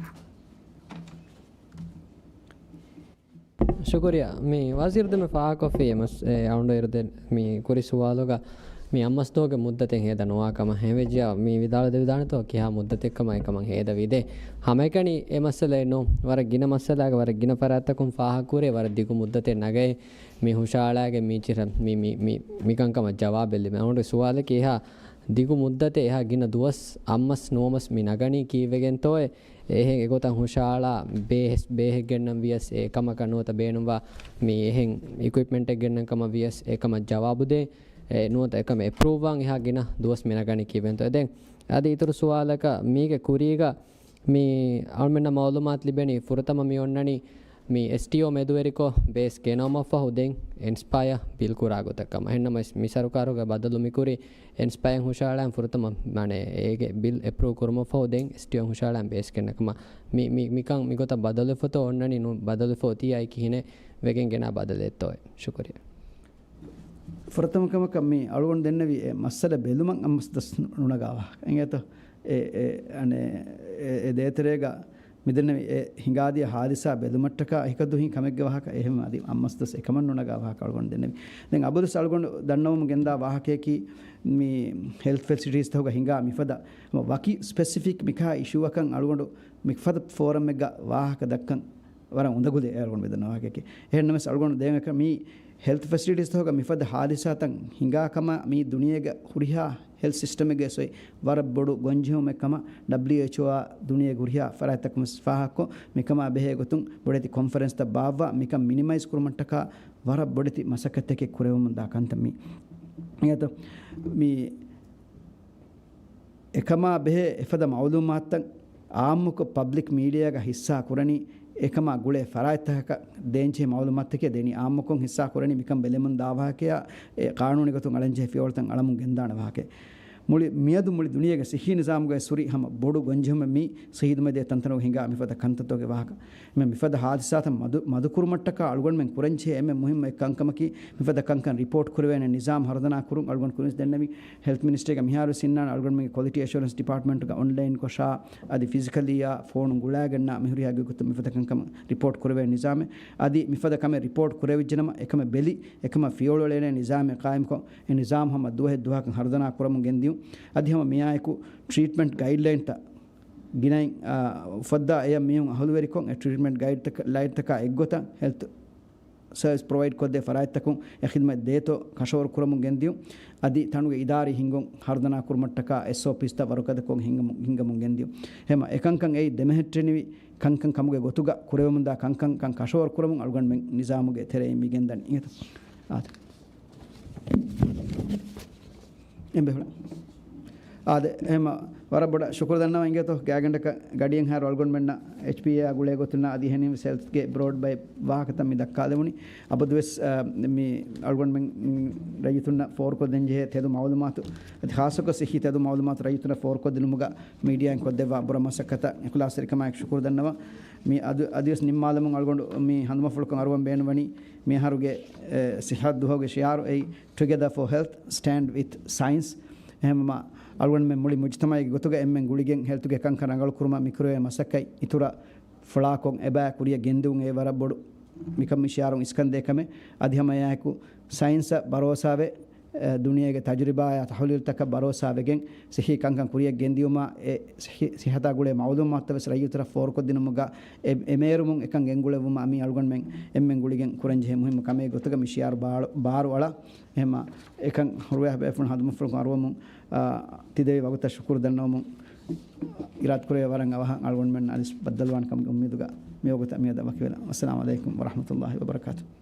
ޝުކުރިއްޔާ. މި ވަޒީރު ދެމެ ފާހަގަކޮށްފި އެ މަސް-، އެ އަޅުގަނޑު އިރުދެން މި ކުރި ސުވާލުގަ މި އަށްމަސްދުވަހުގެ މުއްދަތެއް ހޭދަ ނުވާ ކަމަށް ހެންވެއްޖެޔާ، މި ވިދާޅު ދެވިދާނެތޯ ކިހާ މުއްދަތެއްކަމަށް އެކަމަށް ހޭދަވީދޭ. ހަމައެކަނި އެ މައްސަލައެއް ނޫން. ވަރަށް ގިނަ މައްސަލާގެ ވަރަށް ގިނަ ފަރާތްތަކުން ފާހަގަކުރޭ، ވަރަށް ދިގު މުއްދަތެއް ނަގައޭ މި ހުށަހަޅާގެން މީޗިރަ މި، މި، މި، މިކަންކަމަށް ޖަވާބެއް ލިބޭ. އަޅުގަނޑު ސުވާލަކީ އެހާ ދިގު މުއްދަތެއް އެހާ ގިނަ ދުވަސް އަށްމަސް ނުވަމަސް މި ނަގަނީ ކީއްވެގެންތޯއޭ؟ އެހެން އެގޮތަށް ހުށަހަޅާ ބޭހެސް-، ބޭހެއް ގެންނަން ވިޔަސް އެ ކަމަކަށް ނުވަތަ ބޭނުންވާ މި އެހެން އިކުއިޕްމަންޓެއް ގެންނަން ކަމަށް ވިޔަސް އެ ކަމަށް ޖަވާބުދޭ، އެ ނުވަތަ އެ ކަމެއް އެޕްރޫވްވާން އެހާ ގިނަ ދުވަސް މި ނަގަނީ ކީއްވެގެންތޯ؟ ދެން އަދި އިތުރު ސުވާލަކަށް މީގެ ކުރީގަ މި އަޅުމެންނަށް މައުލޫމާތު ލިބެނީ ފުރަތަމަ މި އޮންނަނީ މި އެސްޓީއޯ މެދުވެރިކޮށް ބޭސް ގެނައުމަށްފަހު ދެން އިންސްޕަޔަ ބިލް ކުރާ ގޮތަށް ކަމަށް. އެހެންނަމަވެސް މި ސަރުކާރުގެ ބަދަލު މިކުރީ އިންސްޕަޔަ ހުށަހަޅަން ފުރަތަމަ މާނަ އޭގެ ބިލް އެޕްރޫވް ކުރުމަށްފަހު ދެން އެސްޓީއޯ ހުށަހަޅަން ބޭސް ގެންނަ ކަމަށް. މި، މި، މިކަން މިގޮތަށް ބަދަލުވެފަތޯ އޮންނަނީ ނު-، ބަދަލުވެފަ އޮތީ އައި ކިހިނެއް ވެގެން ގެނާ ބަދަލެއްތޯއޭ؟ ޝުކުރިއްޔާ. ފުރަތަމަ ކަމަކަށް މި އަޅުގަނޑު ދެންނެވި އެ މައްސަލަ ބެލުމަށް އައްމަސްދަސް ނުނަގާ ވާހަކަ. އެނގޭތޯ؟ އެ، އެ، އަނެ، އެ، އެ ދޭތެރޭގަ މިދެންނެވި އެ ހިނގާދިޔަ ހާދިސާ ބެލުމަށްޓަކާ އެކަދުހި ކަމެއްގެ ވާހަކަ އެހެން އަދި އައްމަސްދަސް އެކަމަށް ނުނަގާ ވާހަކަ އަޅުގަނޑު ދެންނެވި. ދެން އަބަދުސް އަޅުގަނޑު ދަންނަވަމުން ގެންދާ ވާހަކަޔަކީ މި ހެލްތް ފެސިލިޓީސްތަކުގަ ހިނގާ މިފަދަ ވަކި ސްޕެސިފިކް މިކާ އިޝޫއަކަށް އަޅުގަނޑު މިފަދަ ފޯރަމެއްގަ ވާހަކަ ދައްކަން ވަރަށް އުނދަގުލޭ އަޅުގަނޑު މިދަންނަ ވާހަކަޔަކީ. އެހެންނަމަވެސް އަޅުގަނޑު ދޭން އެކަން މި ހެލްތް ފެސިލިޓީސްތަކުގަ މިފަދަ ހާދިސާތައް ހިނގާ ކަމަށް މި ދުނިޔޭގެ ހުރިހާ ހެލްތް ސިސްޓަމެއްގެ ސޮއި ވަރަށް ބޮޑު ގޮންޖެހުމެއް ކަމަށް ޑަބްލިއުއެޗްއޯއާ ދުނިޔޭގެ ހުރިހާ ފަރާތްތަކުން ފާހަގަކޮށް، މިކަމާ ބެހޭ ގޮތުން ބޮޑެތި ކޮންފަރެންސްތައް ބާއްވާ، މިކަން މިނިމައިޒް ކުރުމަށްޓަކާ ވަރަށް ބޮޑެތި މަސައްކަތްތަކެއް ކުރެވެމުން ދާ ކަންތައް މީ. އެހެންތޯ؟ މި އެކަމާ ބެހޭ އެފަދަ މައުލޫމާތުތައް އާއްމުކޮށް ޕަބްލިކް މީޑިއާގަ ހިއްސާ ކުރަނީ، އެކަމާ ގުޅޭ ފަރާތްތަކަކަށް ދޭންޖެހޭ މައުލޫމާތުތަކެއް ދެނީ އާއްމުކޮށް ހިއްސާ ކުރަނީ މިކަން ބެލެމުން ދާ ވާހަކަޔާ، އެ ޤާނޫނީ ގޮތުން އަޅަންޖެހޭ ފިޔަވަޅުތައް އަޅަމުން ގެންދާނެ ވާހަކައެއް. މުޅި މިއަދު މުޅި ދުނިޔޭގެ ސިއްހީ ނިޒާމުގައި ހުރި ހަމަ ބޮޑު ގޮންޖެހުމެއް މީ ސިއްހީ ހިދުމަތް ދޭ ތަންތަނުގަ ހިނގާ މިފަދަ ކަންތައްތަކުގެ ވާހަކަ. މި މިފަދަ ހާދިސާތައް މަދު، މަދުކުރުމަށްޓަކާ އަޅުގަނޑުމެން ކުރަންޖެހޭ އެންމެ މުހިއްމު އެއް ކަންކަމަކީ، މިފަދަ ކަންކަން ރިޕޯޓް ކުރެވޭނެ ނިޒާމް ހަރުދަނާ ކުރުން. އަޅުގަނޑު ކުރިންސް ދެންނެވި ހެލްތް މިނިސްޓްރީގެ މިހާރުވެސް އިންނާނެ އަޅުގަނޑުމެންގެ ކޮލިޓީ އެޝުރެންސް ޑިޕާޓްމަންޓުގަ އޮންލައިން ކޮށާ، އަދި ފިޒިކަލީއާ ފޯނު ގުޅާގެންނާ މިހުރިހާ ގޮތްގޮތުން މިފަދަ ކަންކަމަށް ރިޕޯޓް ކުރެވޭ ނިޒާމެއް. އަދި މިފަދަ ކަމެއް ރިޕޯޓް ކުރެވިއްޖެނަމަ، އެކަމެއް ބެލި، އެކަމަށް ފިޔަވަޅު އެޅޭނެ ނިޒާމެއް ޤާއިމްކޮށް، އެ ނިޒާމް ހަމަ ދުވަހެއް ދުވަހަކަށް ހަރުދަނާ ކުރަމުން ގެންދިޔުން. އަދި ހަމަ މިއާއެކު ޓްރީޓްމަންޓް ގައިޑްލައިންތައް ގިނައިން، އާ، އުފައްދާ އެޔަށް މީހުން އަހުލުވެރިކޮށް، އެ ޓްރީޓްމަންޓް ގައިޑްތަކަށް، ލައިންތަކާ އެއްގޮތަށް ހެލްތް ސަރވިސް ޕްރޮވައިޑް ކޮށްދޭ ފަރާތްތަކުން އެ ޚިދުމަތް ދޭތޯ ކަށަވަރު ކުރަމުން ގެންދިޔުން. އަދި ތަނުގެ އިދާރީ ހިންގުން ހަރުދަނާ ކުރުމަށްޓަކާ އެސްއޯޕީސްތައް ވަރުގަދަކޮށް ހިންގަމު-، ހިންގަމުން ގެންދިޔުން. ހަމަ އެކަންކަން އެއީ ދެމެހެއްޓެނިވި ކަންކަން ކަމުގެ ގޮތުގަ ކުރެވެމުންދާ ކަންކަން ކަށަވަރު ކުރަމުން އަޅުގަނޑުމެން ނިޒާމުގެ ތެރެއިން މި ގެންދަނީ. އާދެ. އެނބެހުޅަ. އާދެ، އެހެމަ ވަރަށް ބޮޑަށް ޝުކުރު ދަންނަވަން އިނގޭތޯ، ގާތްގަނޑަކަށް ގަޑިއެއްހާއިރު އަޅުގަނޑުމެންނަށް އެޗްޕީއޭއާ ގުޅޭ ގޮތުންނާ އަދި އެހެނިހެން ވެސް ހެލްތްގެ ބްރޯޑް ބައި ވާހަކަތައް މި ދައްކާލެވުނީ. އަބަދުވެސް، އާ، މި އަޅުގަނޑުމެން، މި ރައްޔިތުންނަށް ފޯރުކޮށްދޭންޖެހޭ ތެދު މައުލޫމާތު، އަދި ޚާއްޞަކޮށް ސިއްހީ ތެދު މައުލޫމާތު ރައްޔިތުންނަށް ފޯރުކޮށްދިނުމުގަ މީޑިއާއިން ކޮށްދެއްވާ ބުރަ މަސައްކަތަށް އިޚްލާޞްތެރިކަމާއެކު ޝުކުރު ދަންނަވަން. މި އަދު-، އަދިވެސް ނިންމާލަމުން އަޅުގަނޑު މި ހަނދުމަފުޅުކޮށް އަރުވަން ބޭނުންވަނީ މިއަހަރުގެ، އެ، ސިއްހަތު ދުވަހުގެ ޝިއާރު އެއީ Together for Health, Stand with Science. އެހެންވީމަ އަޅުގަނޑުމެން މުޅި މުޖުތަމައުގެ ގޮތުގަ އެންމެން ގުޅިގެން ހެލްތުގެ ކަންކަން ރަނގަޅު ކުރުމަށް މިކުރެވޭ މަސައްކަތް އިތުރަށް ފުޅާކޮށް އެބައި ކުރިއަށް ގެންދިއުން އެއީ ވަރަށް ބޮޑު މިކަން މި ޝިއާރުން އިސްކަންދޭ ކަމެއް. އަދި ހަމައެއާއެކު ސައިންސަށް ބަރޯސާވެ، އެ، ދުނިޔޭގެ ތަޖުރިބާއާ ތަހުލީލްތަކަށް ބަރޯސާވެގެން ސިއްހީ ކަންކަން ކުރިއަށް ގެންދިއުމާ އެ ސިއްހި-، ސިއްހަތާ ގުޅޭ މައުލޫމާތުތައް ވެސް ރައްޔިތުންނަށް ފޯރުކޮށްދިނުމުގަ އެ-، އެމޭރުމުން އެކަން ގެންގުޅެއްވުމަށް މި އަޅުގަނޑުމެން އެންމެން ގުޅިގެން ކުރަންޖެހޭ މުހިއްމު ކަމެއް ގޮތުގަ މި ޝިއާރު ބާރު-، ބާރުއަޅާ. އެހެންވީމަ އެކަން ހުރިހާ ބޭފުޅުން ހަނދުމަފުޅުކޮށް އަރުވަމުން، އާ، ތިދެވި ވަގުތަށް ޝުކުރު ދަންނަވަމުން އިރާދަކުރެއްވި ވަރަށް އަވަހަށް އަޅުގަނޑުމެން އަދިވެސް ބައްދަލުވާނެ ކަމުގެ އުއްމީދުގަ މިވަގުތަށް މިއަދަށް ވަކިވެލަން. އައްސަލާމު ޢަލައިކުމް ވަރަޙްމަތުﷲި ވަބަރަކާތުހު.